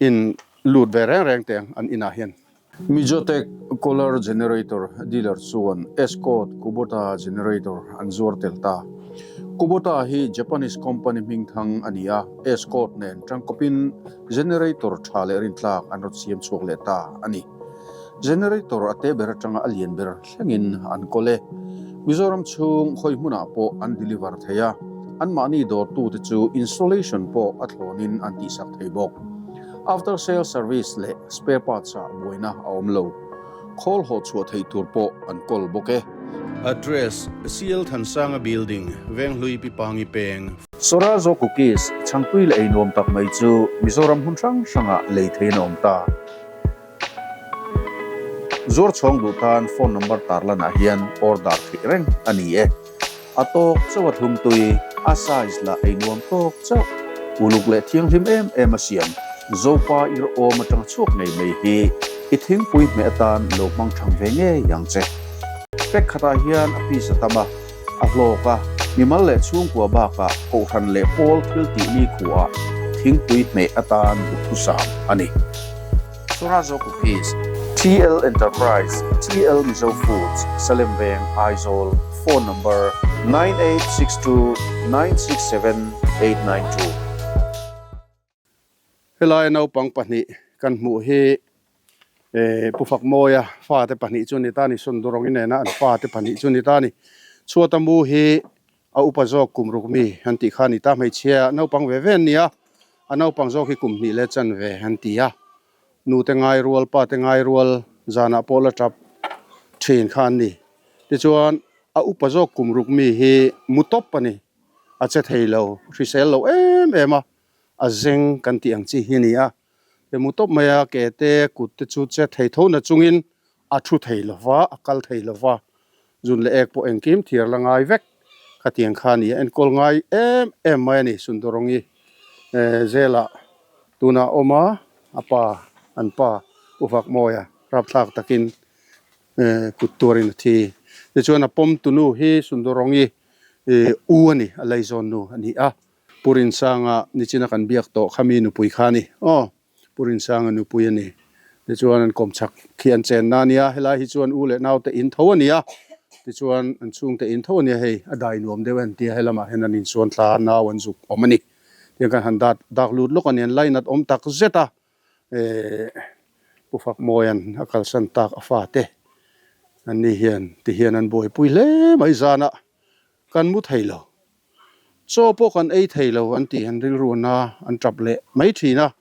in lut ve reng reng teh ang an inah hian. Mizotech Color Generator dealer chuan Escort Kubota Generator an zuar tel ta. Kubota hi Japanese company hming thang a ni a, Escort nen tangkawpin generator tha leh rintlak an rawn siam chhuak leh ta a ni. Generator a te ber atanga a lian ber thlengin an kawl e. Mizoram chhung khawi hmunah pawh an deliver thei a, anmahni dawrtute chu installation pawh a thlawnin an tihsak thei bawk. After sale service leh spare parts ah buaina a awm lo. Khawl haw chhuah theih tur pawh an kawl bawk e. Address, CL Thansanga Building, Venghlui Pipangi Peng. Sorazo Cookies chhangpui leh ei nuam tak mai chu Mizoram hmun hrang hrangah lei theiin a awm ta. Zuar chhawng duh tan phone number tarlanah hian order theih reng a ni e. A tawk chauh a thlum tui, a size lah ei nuam tawk chauh. Uluk leh thianghlim em em a siam. Zopa ir awm atanga chhuak ngei mai hi i thingpui hmeh atan lo hmang thang ve ngei ang che. Pack khatah hian a piece a tam a, a hlawk a, mimal leh chhungkua bakah kohhran leh pawl thil tih ni khuaah thingpui hmeh atan duhthusam a ni. Surazo Cookies, TL Enterprise, TL Mizo Foods, Salem Veng, Aizawl, Phone Number, 9862 967 892. Helai naupang pahnih kan hmuh hi Pu Fakmawia fate pahnih chu a ni ta a ni, Sundurong inena an fate pahnih chu a ni ta a ni. Chhuata mu hi A upa zawk kum ruk mi an tih kha a ni ta, hmeichhia naupang ve ve an ni a, a naupang zawk hi kum hnih leh chan ve an ti a, nu te ngai rual, pa te ngai rual zanah pawh la tap thin kha an ni. Tichuan a upa zawk kum ruk mi hi mu tawp a ni, a che thei lo, hrisel lo em em a, a zeng kan tih ang chi hi a ni a, he mu tawp mai a ke te kut te chu che thei tho na chungin a thu thei lo va, a kal thei lo va, zun leh ek pawh engkim thiar la ngai vek khatiang kha a ni a, enkawl ngai em em mai a ni Sundarawngi zela tunah a awm a, a pa an pa U Fakmawia rapthlak takin kut tuarin a thi. Tichuan a pawm tunu hi Sundarawngi u a ni, a leizawn nu a ni a. Pu Rinsanga nichina kan biak tawh kha mi nupui kha a ni. Aw, Pu Rinsanga nupui a ni. Tichuan an kawmchhak khi an chenna a nia, helai hi chuan u leh naute in tho a nia. Tichuan an chhungte in tho a nia, hei a dai nuam deuh en tia helamah hian an insuan thla a, nau an zuk awm a ni. Tiang kan han dat dak lut lawk a ni, an lainat awm tak zet a. Ehh Pu Fakmawia'n a kalsan tak a fate an ni hian tihian an buaipui hle mai zanah kan mu thei lo. Chaw pawh kan ei thei lo an tih an rilru na an tap leh mai thin a,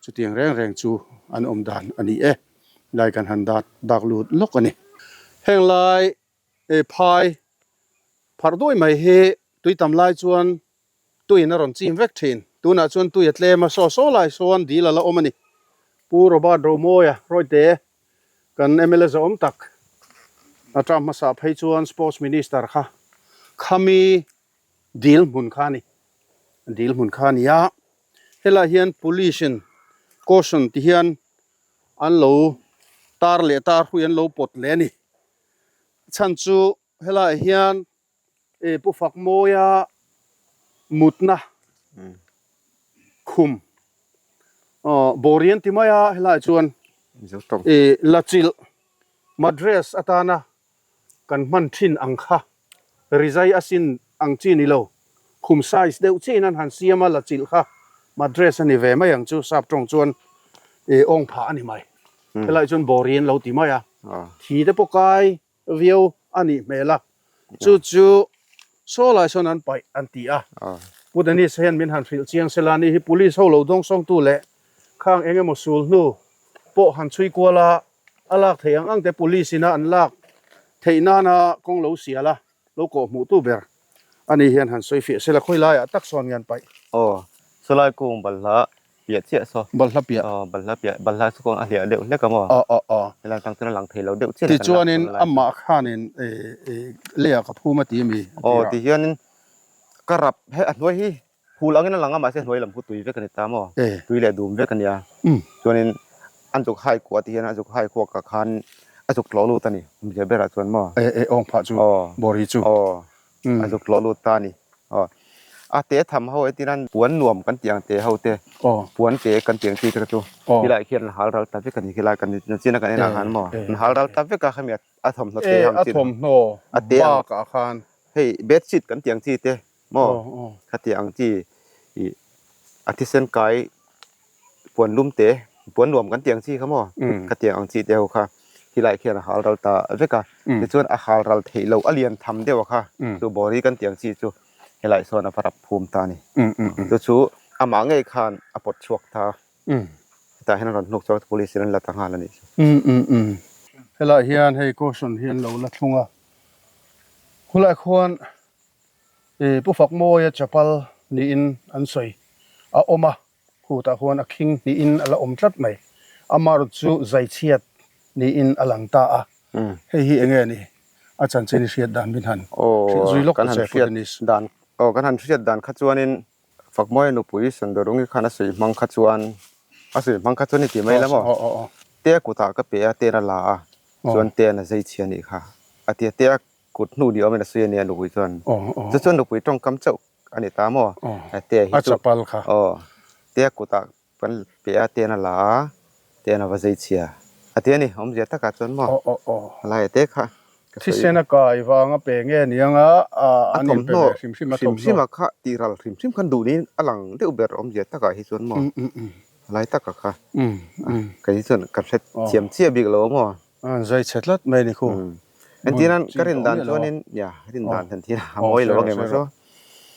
chutiang reng reng chu an awm dan a ni e. Lai kan han dat dak lut lawk a ni. Heng lai phai pharh duai mai hi tui tam lai chuan tuiin a rawn chim vek thin. Tunah chuan tui a tlem a, saw saw lai sawn dil a la awm a ni. Pu Robert Romawia Rawite Kan mla zawm tak a term hmasa phei chuan Sports Minister kha khami dil hmun kha a ni, dil hmun kha a ni a, helaiah hian Police in caution ti hian an lo tar leh tar hrui an lo pawt leh a ni, chhan chu helaiah hian E Pu Fakmawia mutna khum bawrian ti mai a helaiah chuan e lachilh madress atana kan hman thin ang kha rizai a sin ang chi ni lo khum size deuh chiin an han siam a lachilh kha madress a ni ve mai ang chu sap tawng chuan e awng phah a ni mai helaiah chuan bawrian lo ti mai a thi te pawh kai viau a nih hmel a, chu chu saw lai sawn an paih an ti a. Pu Dennis hian min han hrilh chiang se la ni hi police ho lo dawngsawngtu leh khang eng emaw sul hnu pawh han chhui kual a, a lak theih ang ang te police ina an lak theih nana kawng lo sial a, lo kawh hmuh tu ber. Ani hian han sawi fiah sela khawi laiah tak sawn nge an paih? Aw, sawlai kung balhla piah chiah saw. Balhla piah? Aw, balhla piah, balhla chu kawng a hliah deuh hlek a maw? Aw, aw, aw. Helai tang chuan a lang thei lo deuh chiah a ni kan lak Tichuanin dawn lai chu. amah khanin leiah ka phum a ti a mi? A Aw, tirah. tihianin ka rap he a hnuai hi Phul angin a lang a mahse hnuai lam khu tui vek a ni ta maw? Tui leh dum vek a nia. Chuanin an zuk hai kuah tih hian a zuk hai khuak ah khan a zuk tlawh lut a ni awmzia berah chuan maw? E e awng phah chu bawri chu. Aw a zuk tlawh lut ta a ni. Aw a te tham ho etin an puan nuam kan tih ang te ho te puan te kan tih ang chi te kha chu khilai khian an hal ral ta vek a ni khilai kan chin a kan en ah khan maw an hal ral ta vek a khami a thawmhnaw te ang chi a thawmhnaw bakah khan hei bedsheet kan tih ang chi te Maw? Khatiang ang chi ih a thisen kai puan lum te, puan nuam kan tih ang chi kha maw? Khatiang ang chi te ho kha khilai khian a hal ral ta vek a. Tichuan a hal ral theih loh a lian tham deuh a kha chu bawri kan tih ang chi chu helai sawn a va rap phum ta a ni. Chu chu amah ngei khan a pawt chhuak ta. Hetah hian a rawn hnuk chhuak a police in an la ta nghal a nih chu. Helai hian hei caution hi an lo la thlung a, khulai khuan I Pu Fakmawia chapal niin an sawi a awm a, khutah khuan a khing hnihin a la awm tlat mai. Amarawt chu zaichhiat niin a lang ta a, hei hi enge ni? A chanchin i hriat dan min han hrilh zui lawk ta che Pu Dennis. Aw kan han hriat dan kha chuanin Fakmawia nupui Sandorungi khan a sawi hmang kha chuan a sawi hmang kha chuan i ti mai la maw? Tea kutah ka pe a, ten a la a, chuan ten a zaichhia anih kha a ti a, tea Kut hnu ni awmin a sawi a nia nupui chuan. Chu chuan nupui tawngkam chauh a ni ta maw? Tea hi chu. A chapal kha. Aw. Tea kutah kan pe a, te'n a la a, te'n a va zei chhia. A ti a ni, awmzia takah chuan maw? A lai a te kha. Thisen a kai vang a pe nge niang a, an inpe ve hrim hrim a thawmhnaw. Hrim hrim a kha tih ral hrim hrim khan duh niin a lang deuh ber awmzia takah hi chuan maw? A lai taka kha. Kei hi chuan ka hre thiam chiah bik lo a maw? An zai chhe tlat mai ni khu. Entirnan ka rin dan chuanin ya rin dan han thil a mawi lo ange maw chu.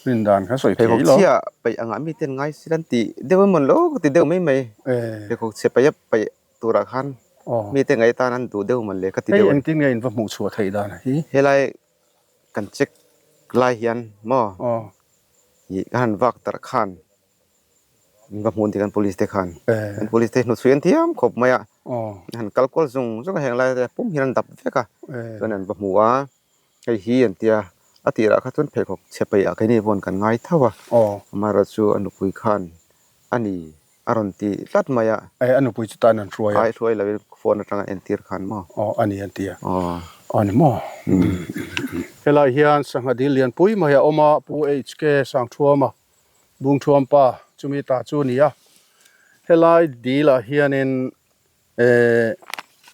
Rin dan kha sawi thei lo. Pheikhawk chhia paih angah mi ten ngai sil an ti deuh emaw lo ka ti deuh mai mai. Pheikhawk chhe paih a paih turah khan mi te ngaih atan an duh deuh mawn le ka ti deuh. Hei engtin nge in va hmuh chhuah theih dan hi? Helai kan check lai hian maw ih ka han vak tarh khan In va hmun ti kan police te khan kan police te hnuchhui an thiam khawp mai a han kal kual zung zung a heng lai te pum hian an dap vek a chuan an va hmu a hei hi an tia a tirah kha chuan pheikhawk chhe paih ah keini pawh kan ngai tho a amaherawh chu a nupui khan a ni a rawn ti tlat mai a a nupui chu tan an hruai a ai hruai lo in phone atanga entir khan maw aw a ni an ti a aw ni maw helai hian sangha dil lianpui mai a awm a Pu HK Sangthuama Bungthuam pa chumi ta chu a ni a, helai dil ah hianin ehh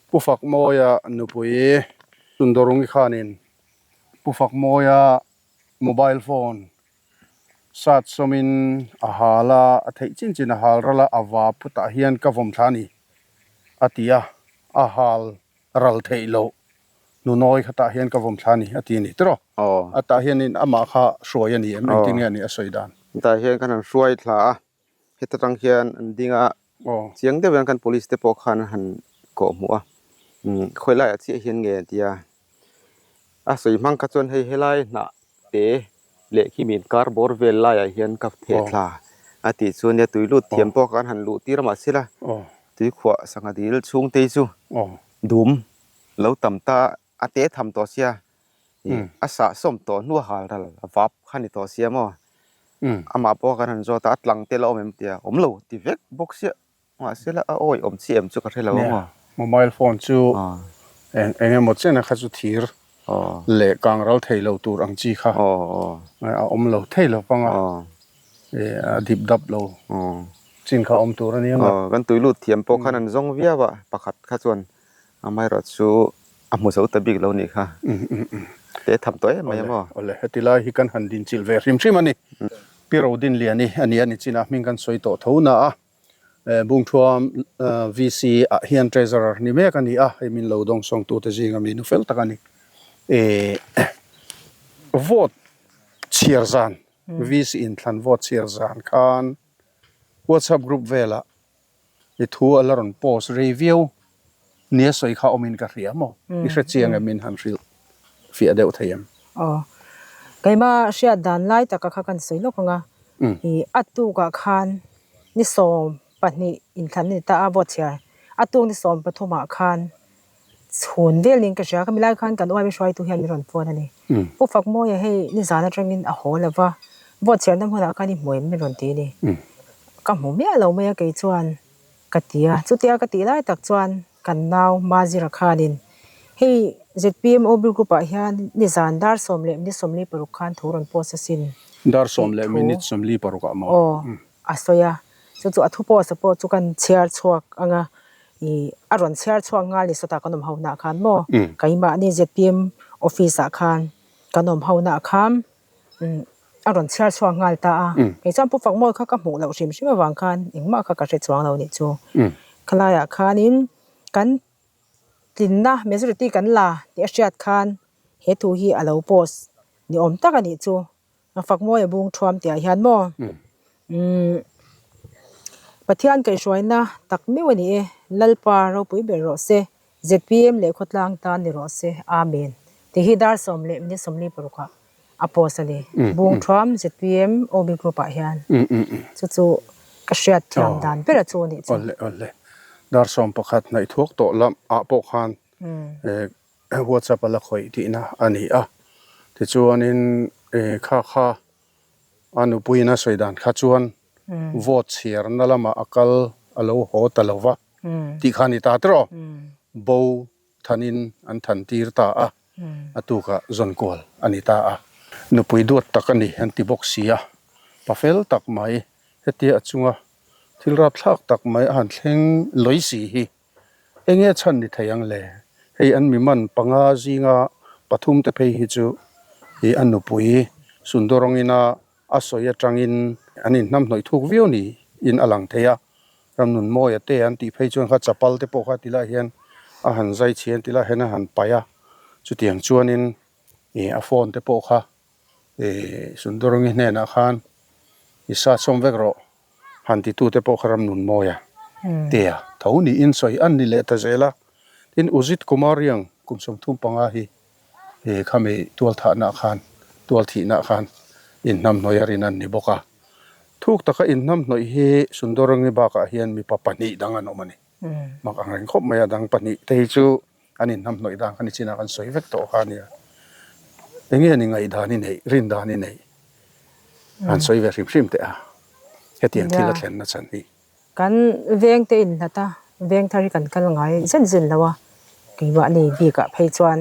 Pu Fakmawia nupui Sundorungi khanin Pu Fakmawia mobile phone sat sawmin a hal a, a theih chin chin a hal ral a, a va phutah hian ka vawm thla a ni a ti a, a hal ral theih loh Nunawi kha tah hian ka vawm thla a ni a ti a ni tiraw? Aw. A tah hianin amah kha hruai a ni em? Engtin nge a nih a sawi dan? Tah hian khan an hruai thla a, heta tang hian an ding a, chiang deuh hian khan police te pawh khan an han kawh hmuh a, umm khawi laiah chiah hian nge an ti a, a sawi hmang kha chuan hei helai hnah te leh khi min kar bawr vel laiah hian ka theh thla a tih chu nia tui lut thiam pawh khan han luh tir a mahse la tuikhuah sangha dil chhungte hi chu dum Lo tam ta a te tham tawh sia a sah sawm tawh hnu a hal ral a vap kha ni tawh sia maw amah pawh kan han zawt a a tlang te la awm em tia awm lo ti vek bawk sia mahse la a awi awm chi em chu ka hre lo a maw. Mobile phone chu eng eng emaw chen a kha chu thir leh kang ral thei lo tur ang chi kha a awm lo thei lo vang a a dip dap lo chin kha awm tur a nia nga. Kan tui lut thiam pawh khan an zawng viau a pakhat kha chuan Amaherawh chu a hmu zo ta bik lo nih kha. Te tham tawh em mai a maw? Awle, heti lai hi kan han dinchilh ve hrim hrim a ni. Pi Rodinliani a ni a ni chinah hming kan sawi tawh tho na a, Bungthuam VC ah hian Treasurer ni mek a ni a, hei min lo dawngsawng tute zinga mi nu fel tak a ni. Vote chhiar zan, VC inthlan vote chhiar zan khan WhatsApp group velah I thu a la rawn post rei viau nia sawi kha awmin ka hria maw? I hre chiang em min han hrilh fiah deuh thei em? Aw. Keimah hriat dan lai taka kha kan sawi lawk ang a, ih a tukah khan ni 12 inthlan a ni ta a, vote chhiar a tuk ni 13 ah khan chhun vel niin ka hria, khami lai khan kan uaimi hruaitu hian min rawn phone a ni. Pu Fakmawia hei nizan atangin a haw lo va, vote chhiarna hmunah khan i hmu em min rawn ti a ni. Ka hmu miah lo mai a kei chuan ka ti a, chutia ka tih lai tak chuan kan nau Mazira khanin hei zpm OB group ah hian nizan dar sawm leh minute 46 khan thu rawn post asin Dar sawm tih leh thu minute 46 ah maw? Aw a sawi a, chu chu a thu post a pawh chu kan chhiar chhuak ang a, ih a rawn chhiar chhuak nghal ni sawtah kan awm ho nah khan maw keimahni zpm office ah khan kan awm ho nah khan A rawn chhiar chhuak nghal ta a, kei chuan Pu Fakmawi kha ka hmuh loh hrim hrim avang khan engmah kha ka hre chuang lo nih chu. Khalaiah khanin kan tlinna majority kan la tih a hriat khan he thu hi a lo post ni awm tak a nih chu. Fakmawi a bung thuam tihah hian maw umm Pathian kaihhruaina tak meuh a ni e, Lalpa ropui ber rawh se. Zpm leh khawtlang tan ni rawh se, Amen. Tih hi dar sawm leh minute 46 ah a post a ni. Bung Thuam zpm OB group ah hian chu chu ka hriat thiam dan ber a chu a nih chu. Awle awle. Dar 11 hnaih thuak tawh lam ah pawh khan WhatsApp a la khawih tihna a ni a. Tichuanin kha kha a nupuiin a sawi dan kha chuan vote chhiarna lamah a kal a lo haw ta lo va. Tih kha a ni ta tiraw? Bo thanin an than tir ta a, a tukah zawn kual a ni ta a. Nupui duat tak a ni an ti bawk si a, pa fel tak mai hetia a chunga thil rapthlak tak mai a han thleng lawi si hi enge chhan ni thei ang le? Hei an mi man panga zinga pathum te phei hi chu i a nupui Sundarawngina a sawi atangin an inhnamhnawih thuk viau niin a lang thei a. Ramnun Mawia te an tih phei chuan kha chapal te pawh kha ti lai hian a han zai chhian ti lai hian a han paih a, chutiang chuanin ih a phone te pawh kha ih Sundarangi hnenah khan i sa chhawm vek rawh han ti tu te pawh kha Ramnun Mawia te a tho niin sawi an ni leh ta zel a, tin Ujit Kumar Riang kum 35 hi ih khami tualthahna khan tualthihna khan inhnamhnawih a rin an ni bawk a. Thuk taka inhnamhnawih hi Sundarangi bakah hian mipa pahnih dang an awm a ni. Mak ang reng khawp mai a, dang pahnih te hi chu an inhnamhnawih dan kha ni chinah kan sawi vek tawh kha a nia. Enge ni ngaihdan i neih, rindan i neih han sawi ve hrim hrim teh a, hetiang thil a thlenna chhan hi. Kan veng te inhlat a, veng thar hi kan kal ngai zen zen lo a, keimahni bikah phei chuan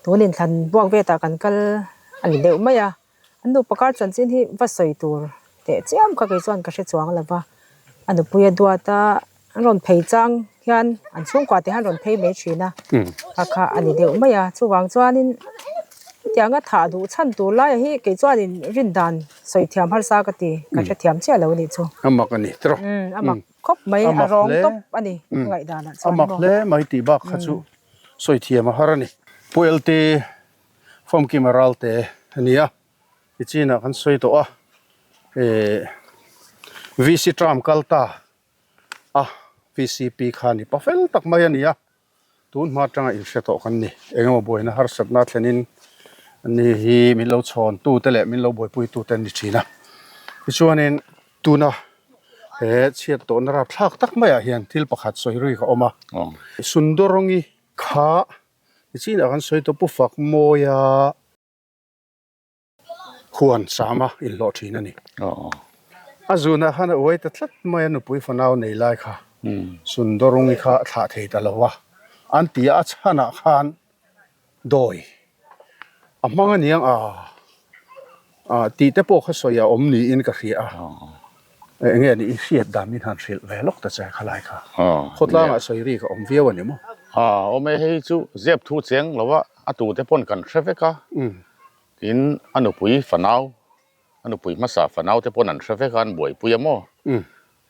tun inthlan buak vetah kan kal a ni deuh mai a. An nupa kar chanchin hi va sawi tur teh chiam kha kei chuan ka hre chuang lo va, a nupui a duat a, an rawn phei chang hian an chhungkua te hian rawn phei mai thin a, kha kha a ni deuh mai a, chuvang chuanin hetianga thah duh chhan tur laia hi kei chuanin rin dan sawi thiam harsa ka ti, ka hrethiam chiah lo a nih chu. A mak a ni tiraw? Umm a mak khawp mai, a rawng tawp a ni ka ngaihdanah chuan maw. A mak hle mai tih bak kha chu sawi thiam a har a ni. Pu LT. Famkima ralte a ni a, tichinah kan sawi tawh a, eh VC term kal ta a VCP kha ni pa fel tak mai a ni a, tun hma atanga inhre tawh kan ni, engemaw buaina harsatna thlenin ani hi min lo chhawn tu te leh min lo buaipui tu te an ni thin a, tichuanin tuna he chhiat tawhna rapthlak tak maiah hian thil pakhat sawi rui ka awm a, Sundarangi kha Nichinah kan sawi tawh Pu Fakmawia huan sama inhlawh thin a ni. A zunah khan a uai ta tlat mai a nupui fanau nei lai kha Sundarangi kha a thlah thei ta lo a, an ti a, a chhanah khan dawi a hmang a niang a. Ah tih te pawh kha sawi a awm niin ka hria a, eng nge nih i hriat dan min han hrilh ve lawk ta che khalai kha. Khawtlangah sawi ri ka awm viau a ni maw? Ah awm e, hei chu zep thu cheng lo a, a tu te pawn kan hre vek a, tin a nupui fanau, a nupui hmasa fanau te pawn an hre vek a, an buaipui a maw?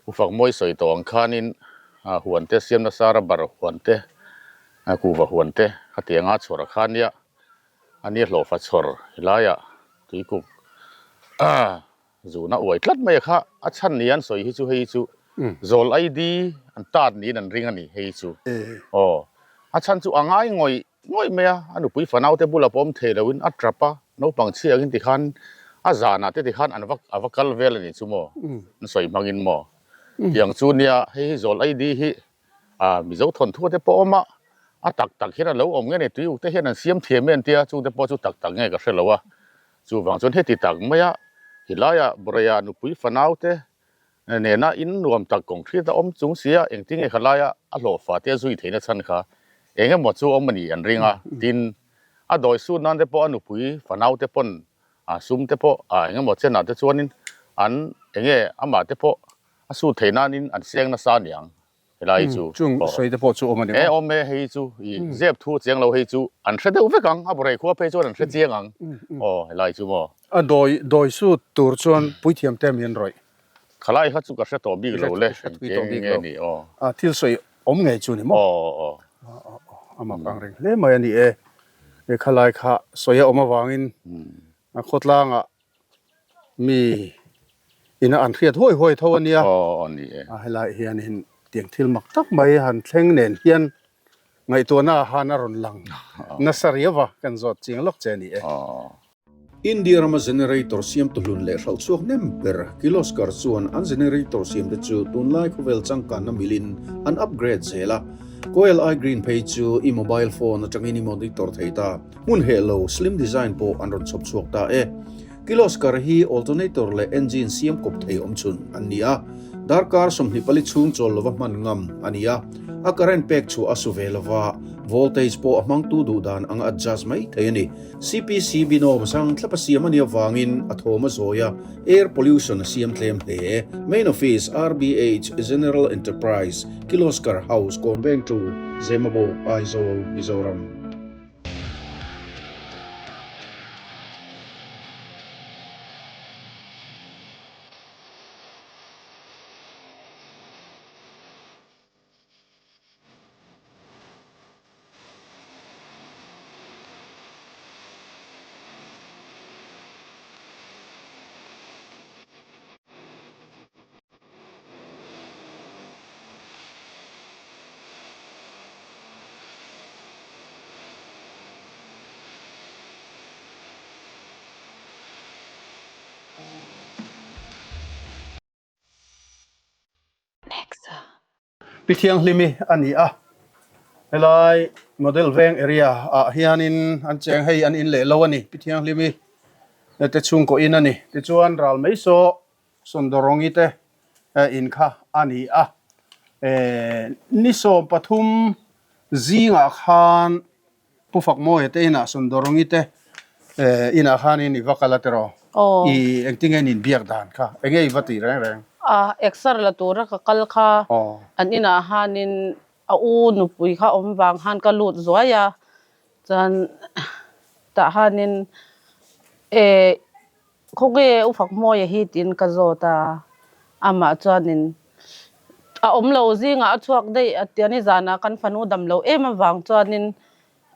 U Fakmawi sawi tawh ang khanin huan te siam nasa rubber huan te, kuhva huan te khatianga chhawr a kha nia. A ni hlawhfa chhawr helaiah tuikuk zuna uai tlat mai a kha a chhan ni an sawi hi chu hei chu zawl ID an tat niin an ring a ni hei chu aw a chhan chu a ngai ngawih ngawih mai a a nupui fanau te bula pawm thei loin a tap a. Naupang chhiah angin tikhan a zanah te tikhan an va a va kal vel a nih chu maw? An sawi hmangin maw? Tiang chu nia hei hi zawl ID hi ah Mizo thawnthu te pawh a awm a, a tak tak hian a lo awm nge ni tui uk te hian an siam thiam em tia chungte pawh chu tak tak nge ka hre lo a. Chuvang chuan heti tak maia helaiah Bawrheiah nupui fanau te nena in nuam tak kawng hriat a awm chung sia engtin nge khalaia a hlawhfa te a zui theihna chhan kha eng emaw chu awm a nih an ring a, tin a dawi sut nan te pawh a nupui fanau te pawn a sum te pawh a eng emaw chenah te chuanin an enge amah te pawh a sut theih nanin an seng nasa aniang. Helai chu Chung sawi te pawh chu awm a ni maw? E awm e, hei chu i zep thu chiang lo hei chu an hre deuh vek ang, a bawrei khua phei chuan an hre chiang ang aw helai chu maw. A dawi dawi sut tur chuan puithiam te min rawih. Khalai kha chu ka hre tawh bik lo le, engtiang nge ni aw. A thil sawi awm ngei chu ni maw? Aw aw. A mak ang reng hle mai a ni e, he khalai kha sawi a awm avangin a khawtlangah Mi ina an hriat huai huai tho a nia. Aw a ni e. A helai hianin tiang thil mak tak mai han thleng nen hian ngaihtuahna ah han a rawn lang nasa riau a, kan zawt chiang lawk che a ni e. India rama generator siamtu hlun leh hralh chhuak nem ber Kirloskar chuan an generator siamte chu tunlai khawvel changkanna milin an upgrade zel a, Coil i Green phei chu i mobile phone atangin i monitor thei ta. Hmun heh lo slim design pawh an rawn chhawp chhuak ta e. Kirloskar hi alternator leh engine siam kawp thei awm chhun an ni a, darkar 24 chhung chawl lova hman ngam a ni a, a current pek chhuah a su ve lova, voltage pawh a hmangtu duh dan anga adjust mai thei a ni. CPC binawm sang thlapa siam a nih avangin a thawm a zawi a, air pollution a siam tlem hle. Main Office, RBH, General Enterprise, Kirloskar House, Kawnveng 2, Zemabawk, Aizawl, Mizoram. Pi Thianghlimi a ni a, helai Model Veng area ah hianin an cheng hei an in leh lo a ni, Pi Thianghlimi te chhungkaw in a ni. Tichuan ral mai saw Sawndawrawngi te in kha a ni a, ni 13 zingah khan Pu Fakmawia te inah Sawndawrawngi te inah khanin i va kal a tiraw? I engtinge in inbiak dan kha? Enge i va tih reng reng? A, exer la tura ka kal kha an inah khanin a u nupui kha awm vang khan ka lut zuai a, chuan tah khanin e Khawnge u Fakmawia hi tiin ka zawt a, amah chuanin a awm lo zingah a chhuak daih a tia nizanah kan fanu dam lo em avang chuanin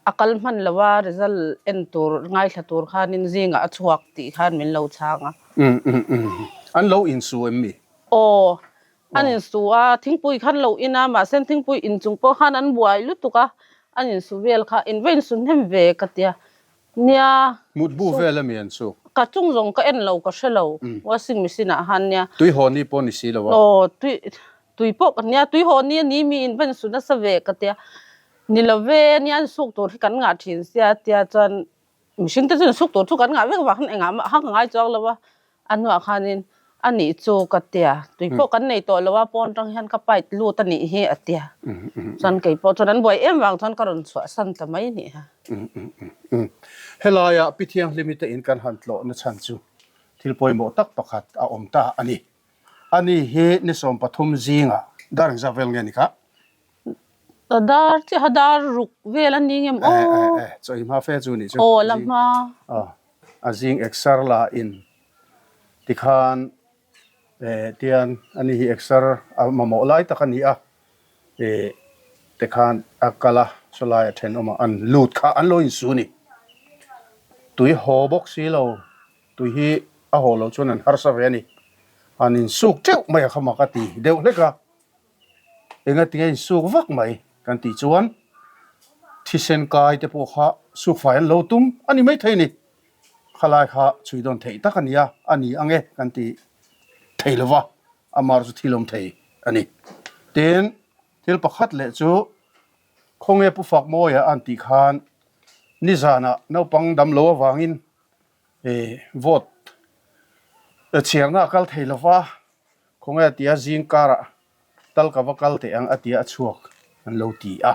a kal hman lo a, result en tur ngaithla tur khanin zingah a chhuak tih khan min lo chhang a. Umm umm umm an lo insu em mi? Aw, an insu a, thingpui khan lo in a, mahse thingpui in chung pawh khan an buai lutuk a, an insu vel kha in va insu hnem ve ka tia, Nia. Mutbu vel a mi an chu? Ka chung zawng ka en lo ka hre lo washing machine ah khan nia. Tui haw ni pawh ni si lo a. Aw tui tui pawh ka nia tui haw ni a ni mi in van su nasa ve ka tia ni lo ve nia an suk tur hi kan ngah thin sia tia chuan mihring te chu in suk tur chu kan ngah vek vang khan engah mah khan ka ngai chuang lo a. A hnuah khanin, A nih chu ka tia, tui pawh kan nei tawh lo a, pawn tang hian ka pipe lut a nih hi a tia. Chuan kei pawh chuan an buai em vang chuan ka rawn chhuahsan ta mai nih ha. Helaia Pi Thianghlimi te in kan han tlawhna chhan chu thil pawimawh tak pakhat a awm ta a ni. Ani hi ni 13 zingah dar engzah vel nge ni kha? Dar chiaha dar ruk vel a ni ngem aw. Eh eh eh chaw i hma fe chu nih chu. Aw la hma. A zing exer la in tikhan eh tian ani hi exer a mamawh lai tak a ni a eh tikhan a kal a sawlai a thenawm a an lut kha an lo insu ni. Tui haw bawk si lo tui hi a haw loh chuan an harsa ve a ni. An insuk teuh mai a kha mak a ti deuh hlek a. Enga tinge insuk vak mai kan tih chuan thisen kai te pawh kha suk fai an lo tum a ni maithei a ni. Khalai kha chhui dawn theih tak a nia, a ni ang e kan ti thei lo va, amah chu thil awm thei a ni. Tin, thil pakhat leh chu khawnge Pu Fakmawia an tih khan nizanah naupang dam lo avangin vote chhiarna a kal thei lo va, khawnge a tia zing karah tal ka va kal teh ang a tia a chhuak an lo ti a.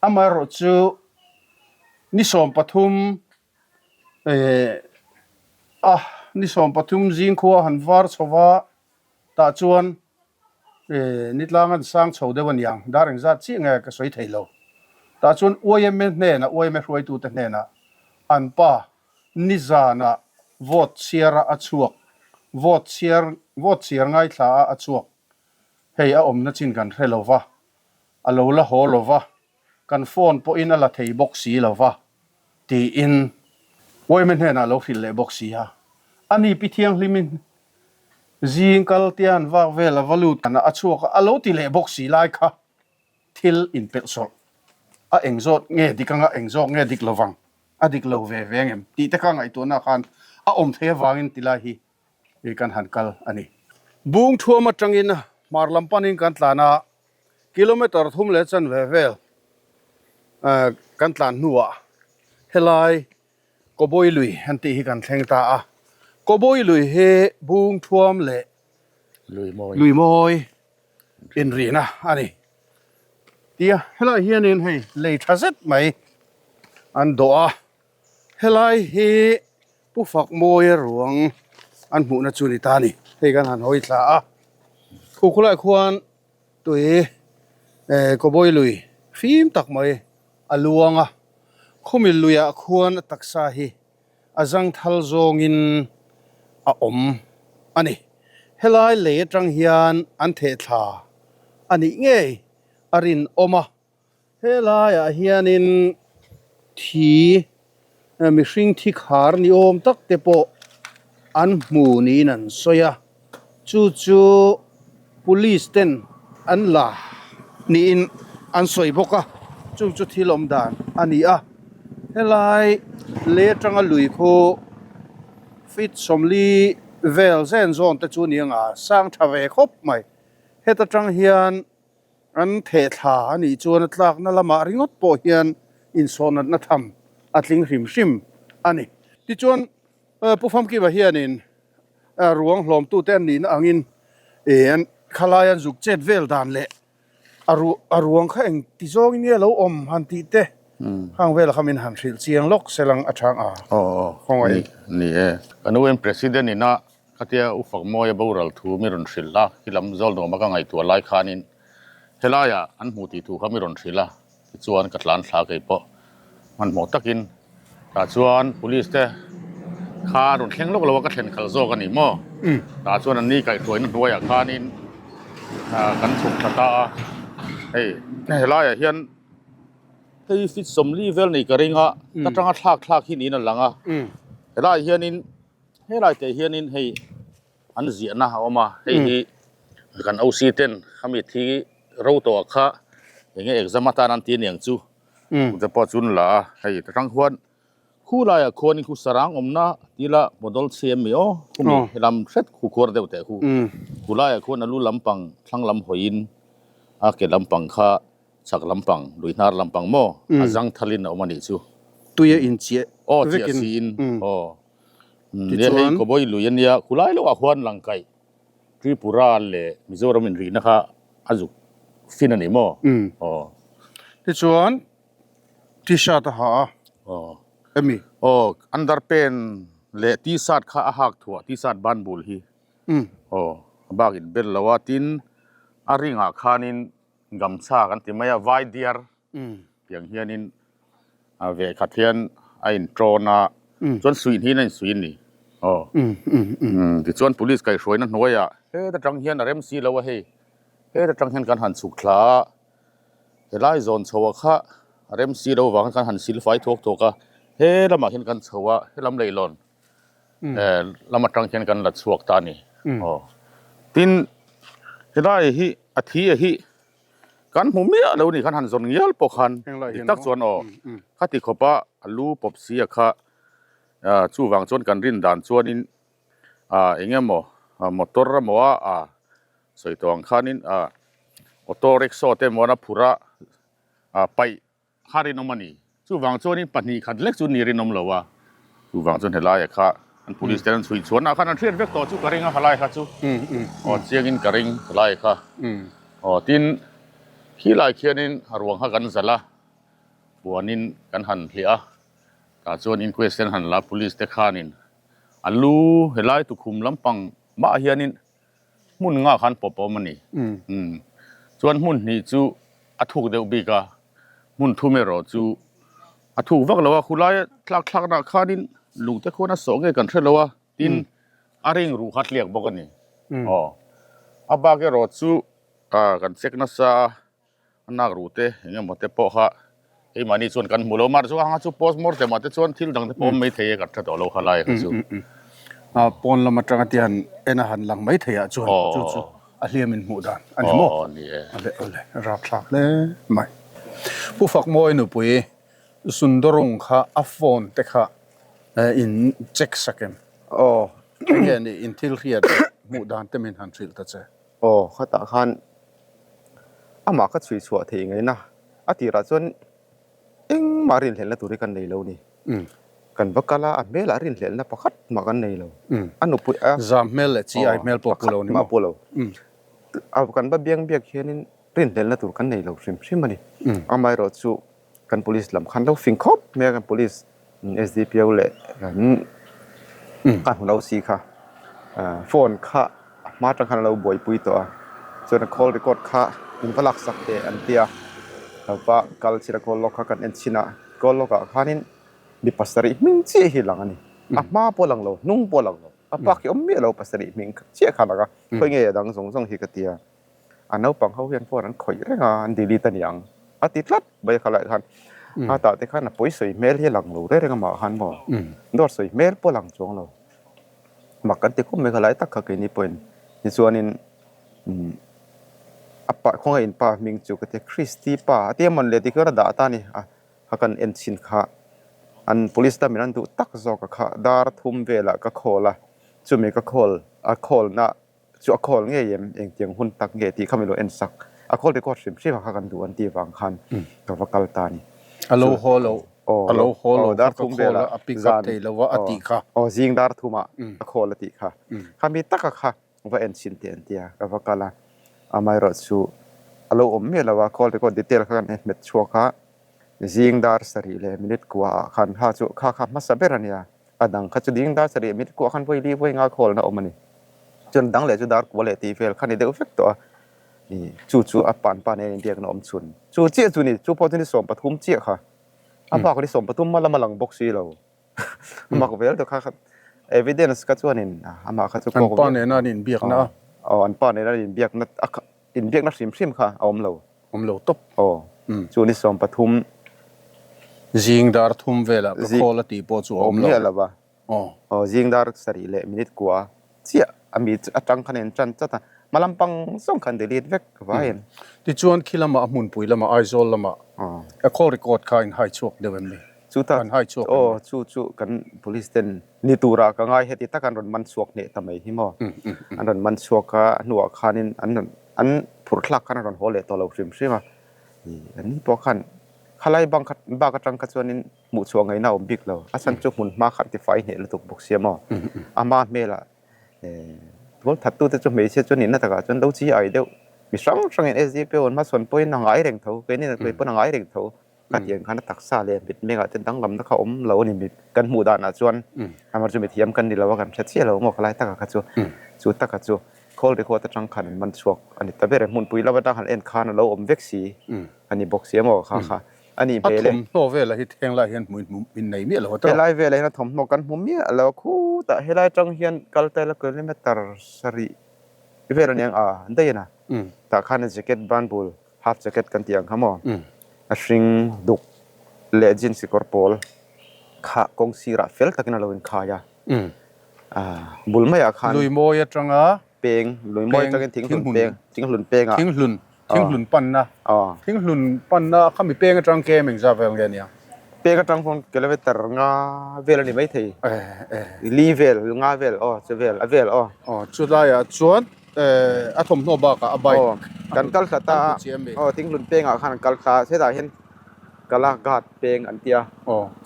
Amaherawh chu ni 13 a ni 13 zingkhua han var chho va, tah chuan nitlang an sang chho deuh a niang, dar engzat chiah nge ka sawi thei lo. Tah chuan YMA hnenah, YMA hruaitute hnenah an pa nizanah vote chhiara a chhuak, vote chhiar vote chhiar ngaithla a a chhuak, hei a awmna chin kan hre lo va, a lo la haw lo va, kan phone pawhin a la thei bawk si lo va, tiin Uaime hnenah a lo hrilh leh bawk si a. Ani Pi Thianghlimin zing kal tia an vak vel a va lut a chhuak a, a lo ti leh bawk si lai kha thil inpelh sawlh a eng zawt nge dik anga eng zawk nge dik lovang, a dik lo ve ve angem tih te kha ngaihtuahna khan a awm thei avangin tilai hi hi kan han kal a ni. Bung thuam atangin hmar lam panin kan tlan a, kilometer thum leh chanve vel kan tlan hnuah helai Kawbawi lui an tih hi kan thleng ta a. Kawbawi lui hi bung thuam leh lui mawi inrihna a ni. Tia helai hianin hei lei tha zet mai an dawh a. Helai hi Pu Fakmawia ruang an hmuhna chu ni ta a ni. Hei kan han hawi thla a, khu khulaiah khuan tui Kawbawi lui fim tak mai a luang a, khumi luiah khuan a taksa hi a zangthal zawngin a awm a ni. Helai lei atang hian an theh thla a nih ngei a rinawm a. Helaiah hianin thi mihring thi khar ni awm tak te pawh an hmu niin an sawi a, chu chu police ten an la niin an sawi bawk a, chung chu thil awm dan a ni a. Helai lei atanga lui khu feet 40 vel zen zawn te chu a ni ang a, sang tha ve khawp mai. Heta tang hian. An theh thla a nih chuan a tlakna lamah ringawt pawh hian insawhnatna tham a tling hrim hrim a ni. Tichuan, Pu Famkiva hianin ruang hlawmtute an nihna angin an khalai an zuk chet vel dan leh a ruang kha eng ti zawngin nge lo awm han tih te hang velah kha min han hrilh chiang lawk selang a chang a. Aw aw, ni e. Kan UN President ina Khatia U Fakmawia boral thu mi rawn hrilh a, khi lam zawl nuama ka ngaihtuah lai khanin helaiah an hmu tih thu kha mi rawn hrilh a, tichuan ka tlan thla kei pawh hmanhmawh takin tah chuan police te kha an rawn thleng lawk lo a, ka thlen khalh zawk a ni maw? Tah chuan an ni kaihhruaina hnuaiah khanin kan chhuk thla ta a, hei helaiah hian hei feet 40 vel nei ka ring a, ka tanga thlak thlak hi niin a lang a, helaiah hianin Helai teh hianin hei an ziahna a awm a, hei hi kan OC ten khami thi ro tawh ah kha enge exam atan an ti aniang chu te pawh chu an la a, hei ta tang khuan khu laiah khuanin khu sarang awmna tila model chhe ami aw khumi helam hret khu khuar deuh teh khu khu laiah khuan a lu lampang thlang lam hawiin a ke lampang kha Chhak lampang, lui hnar lampang maw? A zang thalin a awm a nih chu. Tui a inchiah Aw, chiah siin. Aw. Nia hei Kawbawi lui a nia, khulai lohah khuan Langkaih, Tripura leh Mizoram inrihna kha a zuk fin a ni maw? Aw. Tichuan T-shirt a ha a. Aw. Emi? Aw, underpant leh T-shirt kha a hak thuah, T-shirt ban bul hi. Aw, a bak inbel lo a, tin a ringah khanin Gamchha kan ti mai a, vai diar tiang hianin a ve khat hian a inṭawn a, chuan suih hnihin a insuih a ni. Aw. Tichuan police kaihhruaina hnuaiah heta tang hian a rem si lo a hei, heta tang hian kan han chhuk thla a, helai zawn chhoah kha a rem si lo vang kan han sil fai thuak thuak a, he lamah hian kan chho a, helam leihlawn lam atang hian kan la chhuak ta a ni. Aw. Tin, helai hi a thi a hi kan hmu miah lo ni khan han zawn ngial pawh khan dik tak chuan aw khati khawpa a lu pawp si a kha. Chuvang chuan kan rin dan chuanin eng emaw motor emaw a sawi tawh ang khanin auto rickshaw te emaw a phur a paih kha rinawm a ni. Chuvang chuanin pahnih khat lek chu ni rinawm lo a, chuvang chuan helaiah kha an police ten an chhui chhuan ah khan an hriat vek tawh chu ka ring a helai kha chu aw chiangin ka ring helai kha aw tin khilai khianin a ruang kha kan zalh a puanin kan han hliah a tah chuan inquest ten han la police te khanin a lu helai tukhum lampang mah hianin hmun nga khan pawp a awm a ni. Chuan hmun hnih chu a thuk deuh bik a, hmun thum erawh chu a thuk vak lo a, khulai tlak thlakna khanin lung te khuan a sawh nge kan hre lo a, tin a ring ruh kha tliak bawk a ni. Aw a bak erawh chu kan check nasa a. A nak ruh te eng emaw te pawh kha keimahni chuan kan hmu lo mar chu anga chu post mortem ah te chuan thil dang te pawh awm mai thei e kan hre tawh lo kha lai kha chu. A pawn lam atanga te han en a han lang mai thei ah chuan chu chu a hliam in hmuh dan a ni maw? Aw ni e. Awle awle rapthlak hle mai. Pu Fakmawi nupui Sundarung kha a phone te kha in check sak em? Aw. Enge ni in thil hriat hmuh dan te min han hrilh ta che. Aw, khatah khan amah ka chhui chhuah theih ngaihna a tirah chuan engmah rinhlelhna tur hi kan nei lo ni. Kan va kal a, a hmelah rinhlelhna pakhat mah kan nei lo. A nupui a. Zam hmel leh chi ai hmel pawh a pu lo ni maw? Pakhat mah a pu lo. A kan va biang biak hianin rinhlelhna tur kan nei lo hrim hrim a ni. Amaherawhchu Kan police lam khan lo fing khawp mai a, kan police SDPO leh kan ka hmu lo si kha phone kha a hma atang khan a lo buaipui tawh a, chuan a call record kha in va lak sak teh an tia, va kal chhin a call log kha kan en chhin a, call log ah khanin mi pasarih hming chiah hi lang a ni, a hma pawh lang lo hnung pawh lang lo, a bak hi awm miah lo pasarih hming chiah kha a lang a, khawi nge a dang zawng zawng hi ka tia. A naupang ho hian phone an khawih reng a, an delete a niang a ti tlat mai a khalai khan. A tah te khan a pawi sawi hmel hi a lang lo reng reng amah khan maw dawr sawi hmel pawh a lang chuang lo. Mak kan ti khawp mai khalai tak kha keini pawhin tichuanin a pa khawngaih in pa hming chu ka ti a Christy pa a ti a mawn le tikhian a dah ta a ni a kha kan en chhin kha an police lamin an duh tak zawk a kha dar thum velah ka call a chumi ka call a call na Chu a call ngei em? Engtiang hun tak nge tih kha min lo en sak. A call record hrim hrim a kha kan duh an tih vang khan ka va kal ta a ni. A lo haw lo, a lo haw lo kha ka call a, a pick up thei lo a, a tih kha. Aw, zing dar thumah a call a tih kha. Kha mi taka kha va en chhin teh an ti a, ka va kal a. Amaherawhchu a lo awm miah lo a, call record detail kha kan en hmet chhuak a, zing dar sarih leh minute kua ah khan kha chu kha kha hmasa ber a nia. A dang kha chu ding dar sarih mit kuah khan vawi li vawi nga khawlna awm a ni. Chuan dang leh chu dar kua leh tih vel kha ni deuh vek tawh a. Ih chu chu a pan pa nen inbiakna awm chhun. Chu chiah chu ni, chu pawh chu ni 13 chiah kha. A bak ni 13 a lama lang bawk si lo. A mak vel tawh kha kha evidence kha chuanin amah kha chu kawk viau. An pa nena an inbiakna a. Aw an pa nena an inbiakna a Inbiakna hrim hrim kha a awm lo. Awm lo tawp. Aw. Chu ni 13. Zing dar thum velah ka call a tih pawh chu a awm lo. Awm miah lo va. Aw. Aw, zing dar sarih leh minute kua chiah a mi atang khan in tan chat a. Hma lampang zawng khan delete vek vaiin. Tichuan khi lamah a hmunpui lamah Aizawl lamah a call record kha in hai chhuak deuh em ni? Chu ta. An hai chhuak em ni? Aw, chu chu kan police ten ni turah ka ngai heti tak an rawn man chhuak hneh ta mai hi maw. An rawn man chhuak a, a hnuah khanin an rawn an phurh thlak khan an rawn haw leh tawh lo hrim hrim a. Ih an ni pawh khan khalai bang khat bak atang kha chuanin hmuh chhuah ngaihna a awm bik lo. A chhan chu hmun hma khan tifai hneh lutuk bawk sia maw. Ama hmelah tual thattute chu hmeichhia chu nihna takah chuan lo chi ai deuh mi hrang hrangin SDPO an hmasawn pawhin a ngai reng tho, keini pawn a ngai reng tho. Ka tiang khan a taksa leh mit mengah te danglamna kha awm lo a ni mit kan hmuh danah chuan amah chu mithiam kan ni lo a kan hre chiah lo maw khalai taka kha chu chu taka chu call record atang khan an man chhuak a ni ta ber e hmunpui lam atang han en khan a lo awm vek si a ni bawk si a maw kha kha a nih hmel e. A thawmhnaw velah hi theng lai hian hmuin hmu in nei miah lo a tawk. Helai velah hian a thawmhnaw kan hmu miah lo a khutah helai atang hian kal ta ila kilometer sarih vel a ni ang a daih a na tah khan a jacket banbul Half jacket kan tih ang kha maw? A hring duk leh jeans kekawr pawl kha kawng sirah fel takin a lo inkhai a. Bul maiah khan. Luimawi atanga. Peng, Luimawi atangin Thinghlun peng, Thinghlun pengah. Thinghlun, Thinghlun panna. Thinghlun panna kha mi peng atang kem engzah vel nge nia? Peng atang pawn kilometer nga vel a ni maithei. Li vel, nga vel aw che vel a vel aw. Aw chulaiah chuan a thawmhnaw bakah a bike Aw kan kal thla ta a, aw Thinglun pengah khan an kal thla a, hetah hian Kala Ghat peng an ti a,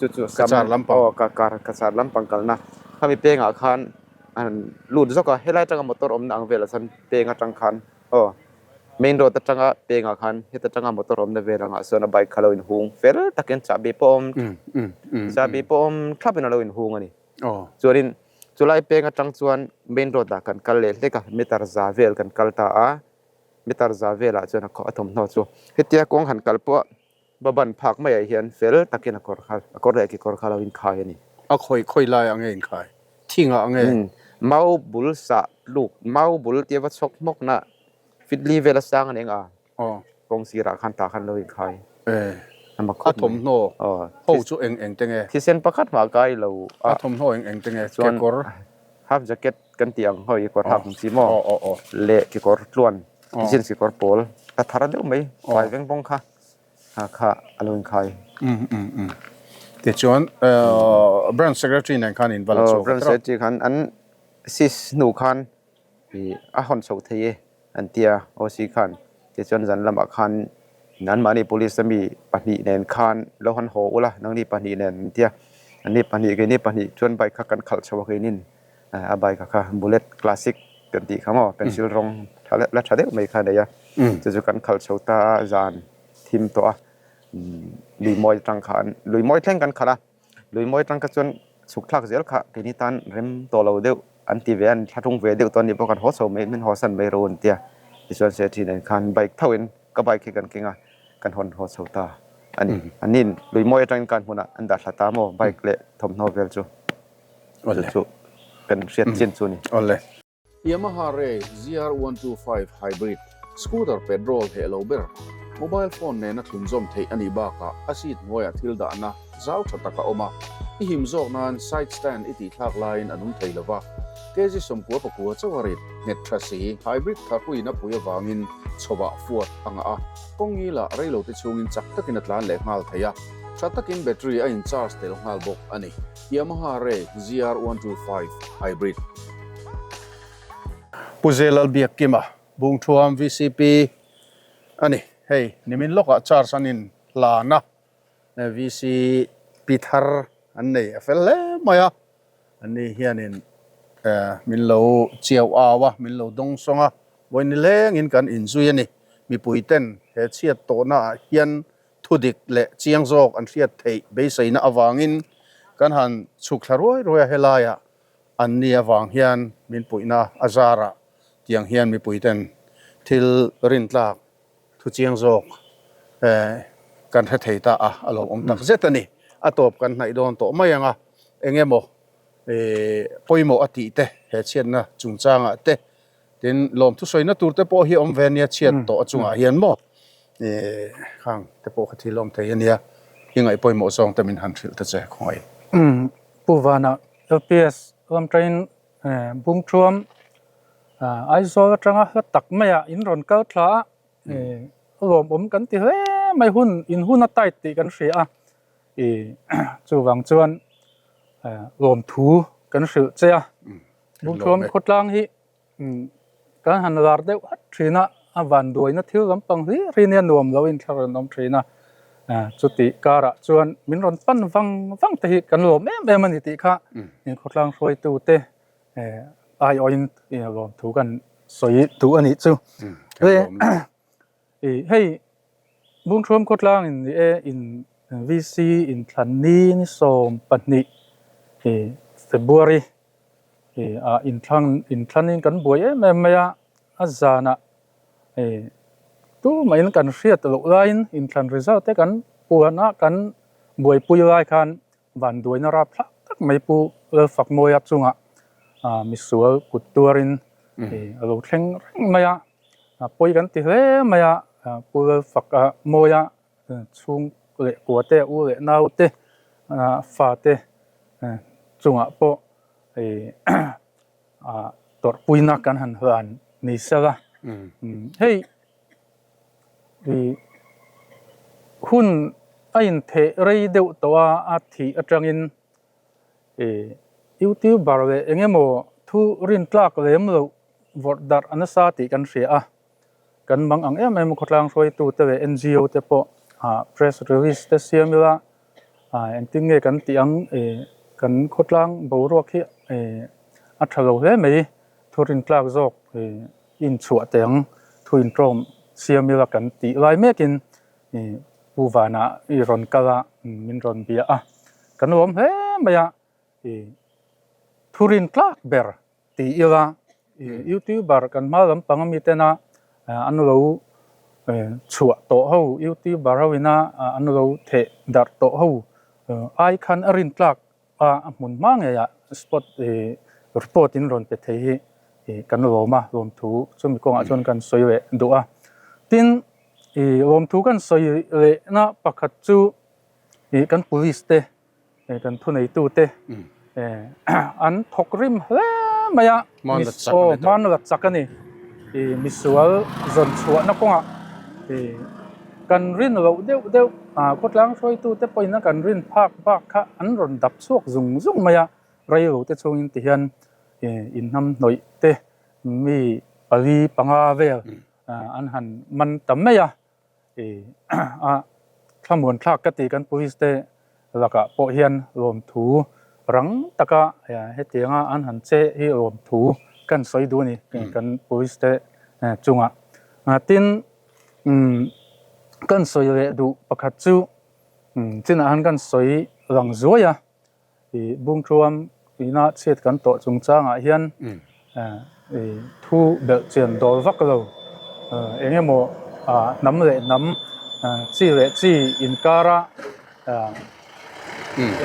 chu chu Cachar lampang aw Cachar lampang kalna khami pengah khan an lut zawk a, helai atanga motor awmna ang velah chuan peng atang khan aw. Main road atanga pengah khan heta tanga motor awmna vel angah sawn a bike kha lo inhung fel takin chahbi pawh awm chahbi pawh awm thlapin a lo inhung a ni. Chuanin chulai peng atang chuan main road ah kan kal leh hlek a meter za vel kan kal ta a meter za velah chuan a thawmhnaw chu hetia kawng han kal pawh va ban phak maiah hian fel takin a kawr kha a kawr leh kekawr kha a lo inkhai a ni. A khawi khawi lai ang nge inkhai? Thingah ang nge? Mau bul sah luk, mau bul tia va chhawk hmawk na fitli vel a sang a ni ang a, kawng sirah khan tah khan a lo inkhai. A mak khawp mai. A thawmhnaw ho chu eng eng te nge? Thisen pakhat hmah kai lo a. A thawmhnaw eng eng te nge? Kekawr? Half jacket kan tih ang hawi kawr hak ang chi maw? Leh kekawr tluan, jeans kekawr pawl, a thar deuh mai, fai veng bawng kha. Kha kha a lo inkhai. Um um um. Tichuan branch secretary nen khan in va la chhuak a Branch secretary khan an sis hnu khan i a hawn chho thei e an tia OC khan. Tichuan zan lamah khan anmahni police ami pahnih nen khan lo han haw ula nangni pahnih nen an tia. Anni pahnih keini pahnih chuan bike kha kan khalh chho a keinin a bike kha bullet classic kan tih kha maw pencil rawng la tha deuh mai kha a nei a chu chu kan khalh chho ta a zan thim tawh a lui mawi atang khan lui mawi thleng kan khalh a lui mawi atang kha chuan chhuk thlak zel kha keini tan rem tawh lo deuh an ti ve a an thla tung ve deuh tawh a ni bawk an haw chho mai min haw san mai ro an tia tichuan se thin an khan bike tho in ka bike hi kan keng a kan hawn haw chho ta a ni an in lui mawi atangin kan hmunah an dah thla ta maw bike leh thawmhnaw vel chu. Awle. Chu kan hriat chin chu ni. Awle. Yamaha Ray ZR 125 Hybrid scooter petrol heh lo ber, mobile phone nena thlunzawm theih a nih bakah a seat hnuaiah thil dahna zau tha tak a awm a, i him zawk nan side stand i tihthlak laiin a nung thei lo va, kg 99 chauh a rit nghet tha si. Hybrid tharhuin a pui avangin chhovah fuat a ngah a, kawng ngilah reilote chhungin chak takin a tlan leh nghal thei a, tha takin battery a in charge tel nghal bawk a ni. Yamaha Ray ZR 125 Hybrid. Pu Zelal Biakkima, Bungthuam vcp a ni. Hei, nimin lawkah charge an in hlan a, vcp thar an nei a fel hle mai a, anni hianin min lo chiau au a, min lo dawng sawng a, vawi nilengin kan inzui a ni. Mipuiten he chhiat tawhnaah hian Thudik leh chiang zawk an hriat theih beiseina avangin kan han chhuk thla ruai ruai a, helaiah an ni avang hian min puihna a zarah tiang hian mipuiten thil rintlak thu chiang zawk kan hre thei ta a, a lo awm tak zet a ni. A tawp kan hnaih dawn tawh mai ang a, eng emaw pawimawh a tih te he chhiatna chungchangah te Tin, lawmthu sawina tur te pawh hi awm ve ania chhiat tawh a chungah hian maw khang te pawh kha thil awm thei ania i ngaih pawimawh zawng te min han hrilh ta che khawngaih. Pu Vana, LPS lamtain Bungthuam Aizawl atanga hla tak maiah in rawn kal thla a, lawmawm kan ti hle mai hun in hun a tight tih kan hria a, chuvang chuan lawmthu kan hrilh che a. Bungthuam khawtlang hi kan han lar deuh hat thin a, a van duaina thil lampang hlir hi nia nuam lo in thla rawn awm thin a, chuti karah chuan min rawn pan vang vang te hi kan lawm em em a ni tih kha khawtlang hruaitu te aiawhin lawmthu kan sawi duh a nih chu. Hei Bungthuam khawtlang in ni e in VC inthlan ni ni 12 February ah inthlang inthlanin kan buai em em mai a, a zanah tumah in kan hriat loh laiin inthlan result te kan puan a kan buaipui lai khan vanduaina rapthlak tak mai Pu Lalfakmawia chungah misual kut tuarin a lo thleng reng mai a. Pawi kan ti hle mai a, Pu Lalfaka mawia chhung leh kua te, u leh nau te, fa te chungah pawh tawrhpuina kan han hlan ni sela. Hei hun A intheh rei deuh tawh a, a thih atangin Youtuber leh eng emaw thu rintlak lem loh vawrh darh a nasa tih kan hria a. Kan mang ang em em khawtlang hruaitute leh NGO te pawh press release te siam ila engtin nge kan tih ang kan khawtlang boruak hi a tha lo hle mai thu rintlak zawk inchhuah teh ang thu inṭawm siam ila kan tih lai mekin Pu Vana i rawn kal a, min rawn bia a, kan lawm hle mai a, thu rin tlak ber ti ila Youtuber kan hma lampang ami tena an lo chhuah tawh ho, Youtuber ho ina an lo theh darh tawh ho ai khan a rin tlak a a hmun hma ngeiah spot report in rawn pe thei hi kan lawm a, lawmthu chumi kawngah chuan kan sawi leh duh a. Tin, lawmthu kan sawi lehna pakhat chu kan police te, kan thuneitu te an thawk rim hle mai a, hman la chak a ni, misual zawn chhuahna kawngah Kan rin loh deuh deuh a, khawtlang hruaitute pawhin a kan rin phak bak kha an rawn dap chhuak zung zung mai a, reilo te chungin ti hian inhnam hnawih te mi pali panga vel an han man ta mai a, a thlamuan thlak ka ti kan police te lakah pawh hian lawmthu rang taka hetianga an han che hi lawmthu kan sawi duh a ni kan police te chungah. Tin, Kan sawi leh duh pakhat chu chinah hian kan sawi lang zuai a, ih Bungthuam ina chhiat kan tawh chungchangah hian ih thu belh chian dawl vak lo eng emaw hnam leh hnam chi leh chi inkara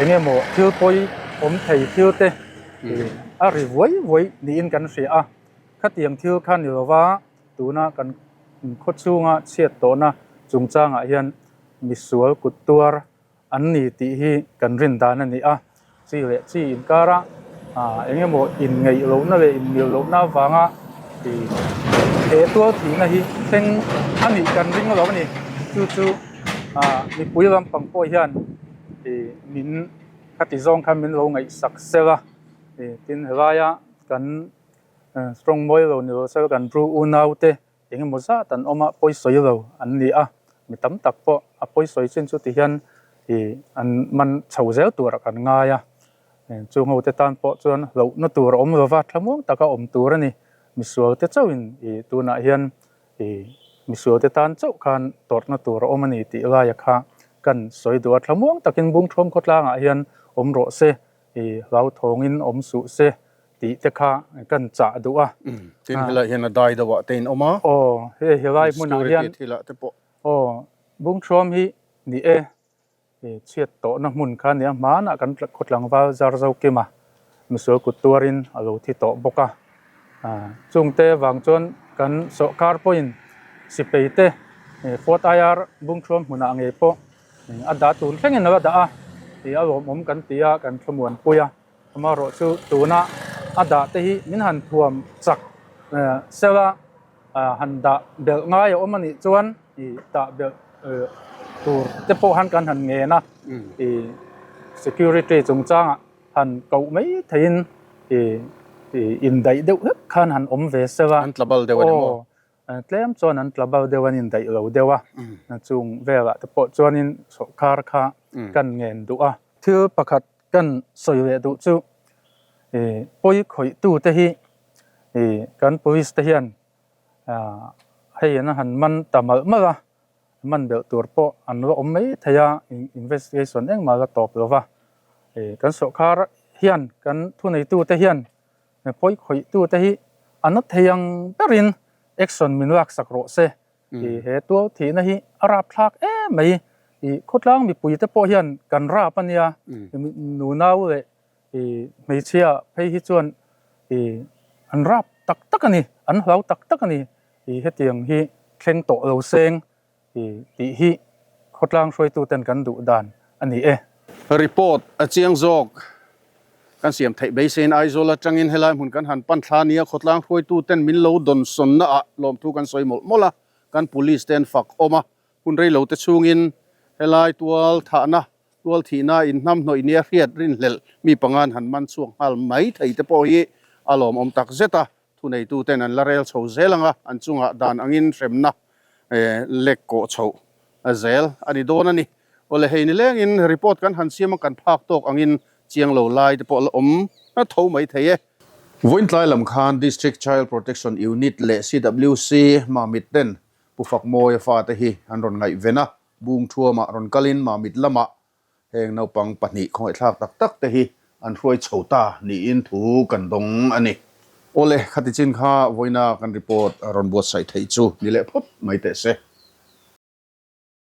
eng emaw thil pawi awm thei thil te a ri vuai vuai niin kan hria a, khatiang thil kha ni lova. Tuna kan khaw chhunga chhiat tawhna chungchangah hian misual kut tuar an ni tih hi kan rin dan a ni a. Chi leh chi inkara eng emaw inngeih lohna leh inmil lohna avanga he tual thihna hi thleng a nih kan ring lo a ni. Chu chu mipui lampang pawh hian min khati zawng khan min lo ngaihsak sel a. Tin, helaia kan Strong mawi lo ni lo sel kan Bru unau te eng emaw zat an awm a, pawi sawi lo an ni a, mi tam tak pawh a pawi sawi chin chu ti hian ih an man chho zel tur ah kan ngai a, chung ho te tan pawh chuan hlauhna tur a awm lo va, thlamuang taka awm tur a ni, misual te chauh in ih tunah hian ih misual te tan chauh khan tawrhna tur a awm a ni tih laia kha kan sawi duh a, thlamuang takin Bungthuam khawtlangah hian awm rawh se, ih hlauthawngin awm suh se. Tih te kha kan chah duh a. Tin helai hian a dai deuh ah te in awm a. Aw hei helai hmunah hian. Security thilah te pawh. Aw Bungthuam hi ni e chhiat tawhna hmun kha nia hmanah kan khaw tlangval zar zo kim a misual kut tuarin a lo thi tawh bawk a. Chungte vang chuan kan sawrkar pawhin sipei te Fort IR Bungthuam hmunah ngei pawh a dah tun thlengin a la dah a a lawmawm kan ti a kan thlamuanpui a. Amaherawh chu tuna a dah te hi min han thuam chak sela han dah belh ngai a awm a nih chuan ih dah belh tur te pawh han kan han ngen a ih security chungchangah han koh mai theihin ih ih indaih deuh hlek khan han awm ve sela An tla bal deuh a ni maw? Tlem chuan an tla bal deuh an indaih lo deuh a, chung velah te pawh chuanin sawrkar kha kan ngen duh a. Thil pakhat kan sawi leh duh chu pawi khawihtu te hi kan police te hian hei an han man ta malh malh a, man belh tur pawh an la awm mai thei a, investigation engmah la tawp lo va. Kan sawrkar hian kan thuneitu te hian pawi khawihtu te hi a na thei ang berin action min laksak rawh se. Ih he tual thihna hi a rap thlak em mai. Ih khawtlang mipui te pawh hian kan rap a nia. Nunau leh ih hmeichhia phei hi chuan ih an rap tak tak a ni, an hlau tak tak a ni. Ih hetiang hi thleng tawh lo seng tih hi khawtlang hruaituten kan duh dan a ni e. Report a chiang zawk. Kan siam theih beiseiin Aizawl atangin helai hmun kan han pan thla nia khawtlang hruaituten min lo dawnsawnna ah lawmthu kan sawi mawlh mawlh a, kan police te an fak awm a, hun reilo te chhungin Helai tual thahna, tual thihna inhnamhnawih nia hriat rinhlelh mi pangan han man chhuak nghal mai thei te pawh hi a lawmawm tak zet a, thuneituten an la rel chho zel ang a, an chungah dan angin hremna lek kawh chhoh zel a ni dawn a ni. Awle hei ni lengin report kan han siam a, kan phak tawk angin chiang lo lai te pawh la awm tho mai thei e. Vawiin tlai lam khan District Child Protection Unit leh CWC Mamit ten Pu Fakmawia fate hi an rawn ngaihven a, Bung thuamah rawn kalin Mamit lamah heng naupang pahnih khawngaihthlak tak tak te hi an hruai chho ta niin thu kan dawng a ni. Awle, khati chin kha vawiina kan report rawn buatsaih theih chu ni leh phawt mai teh se.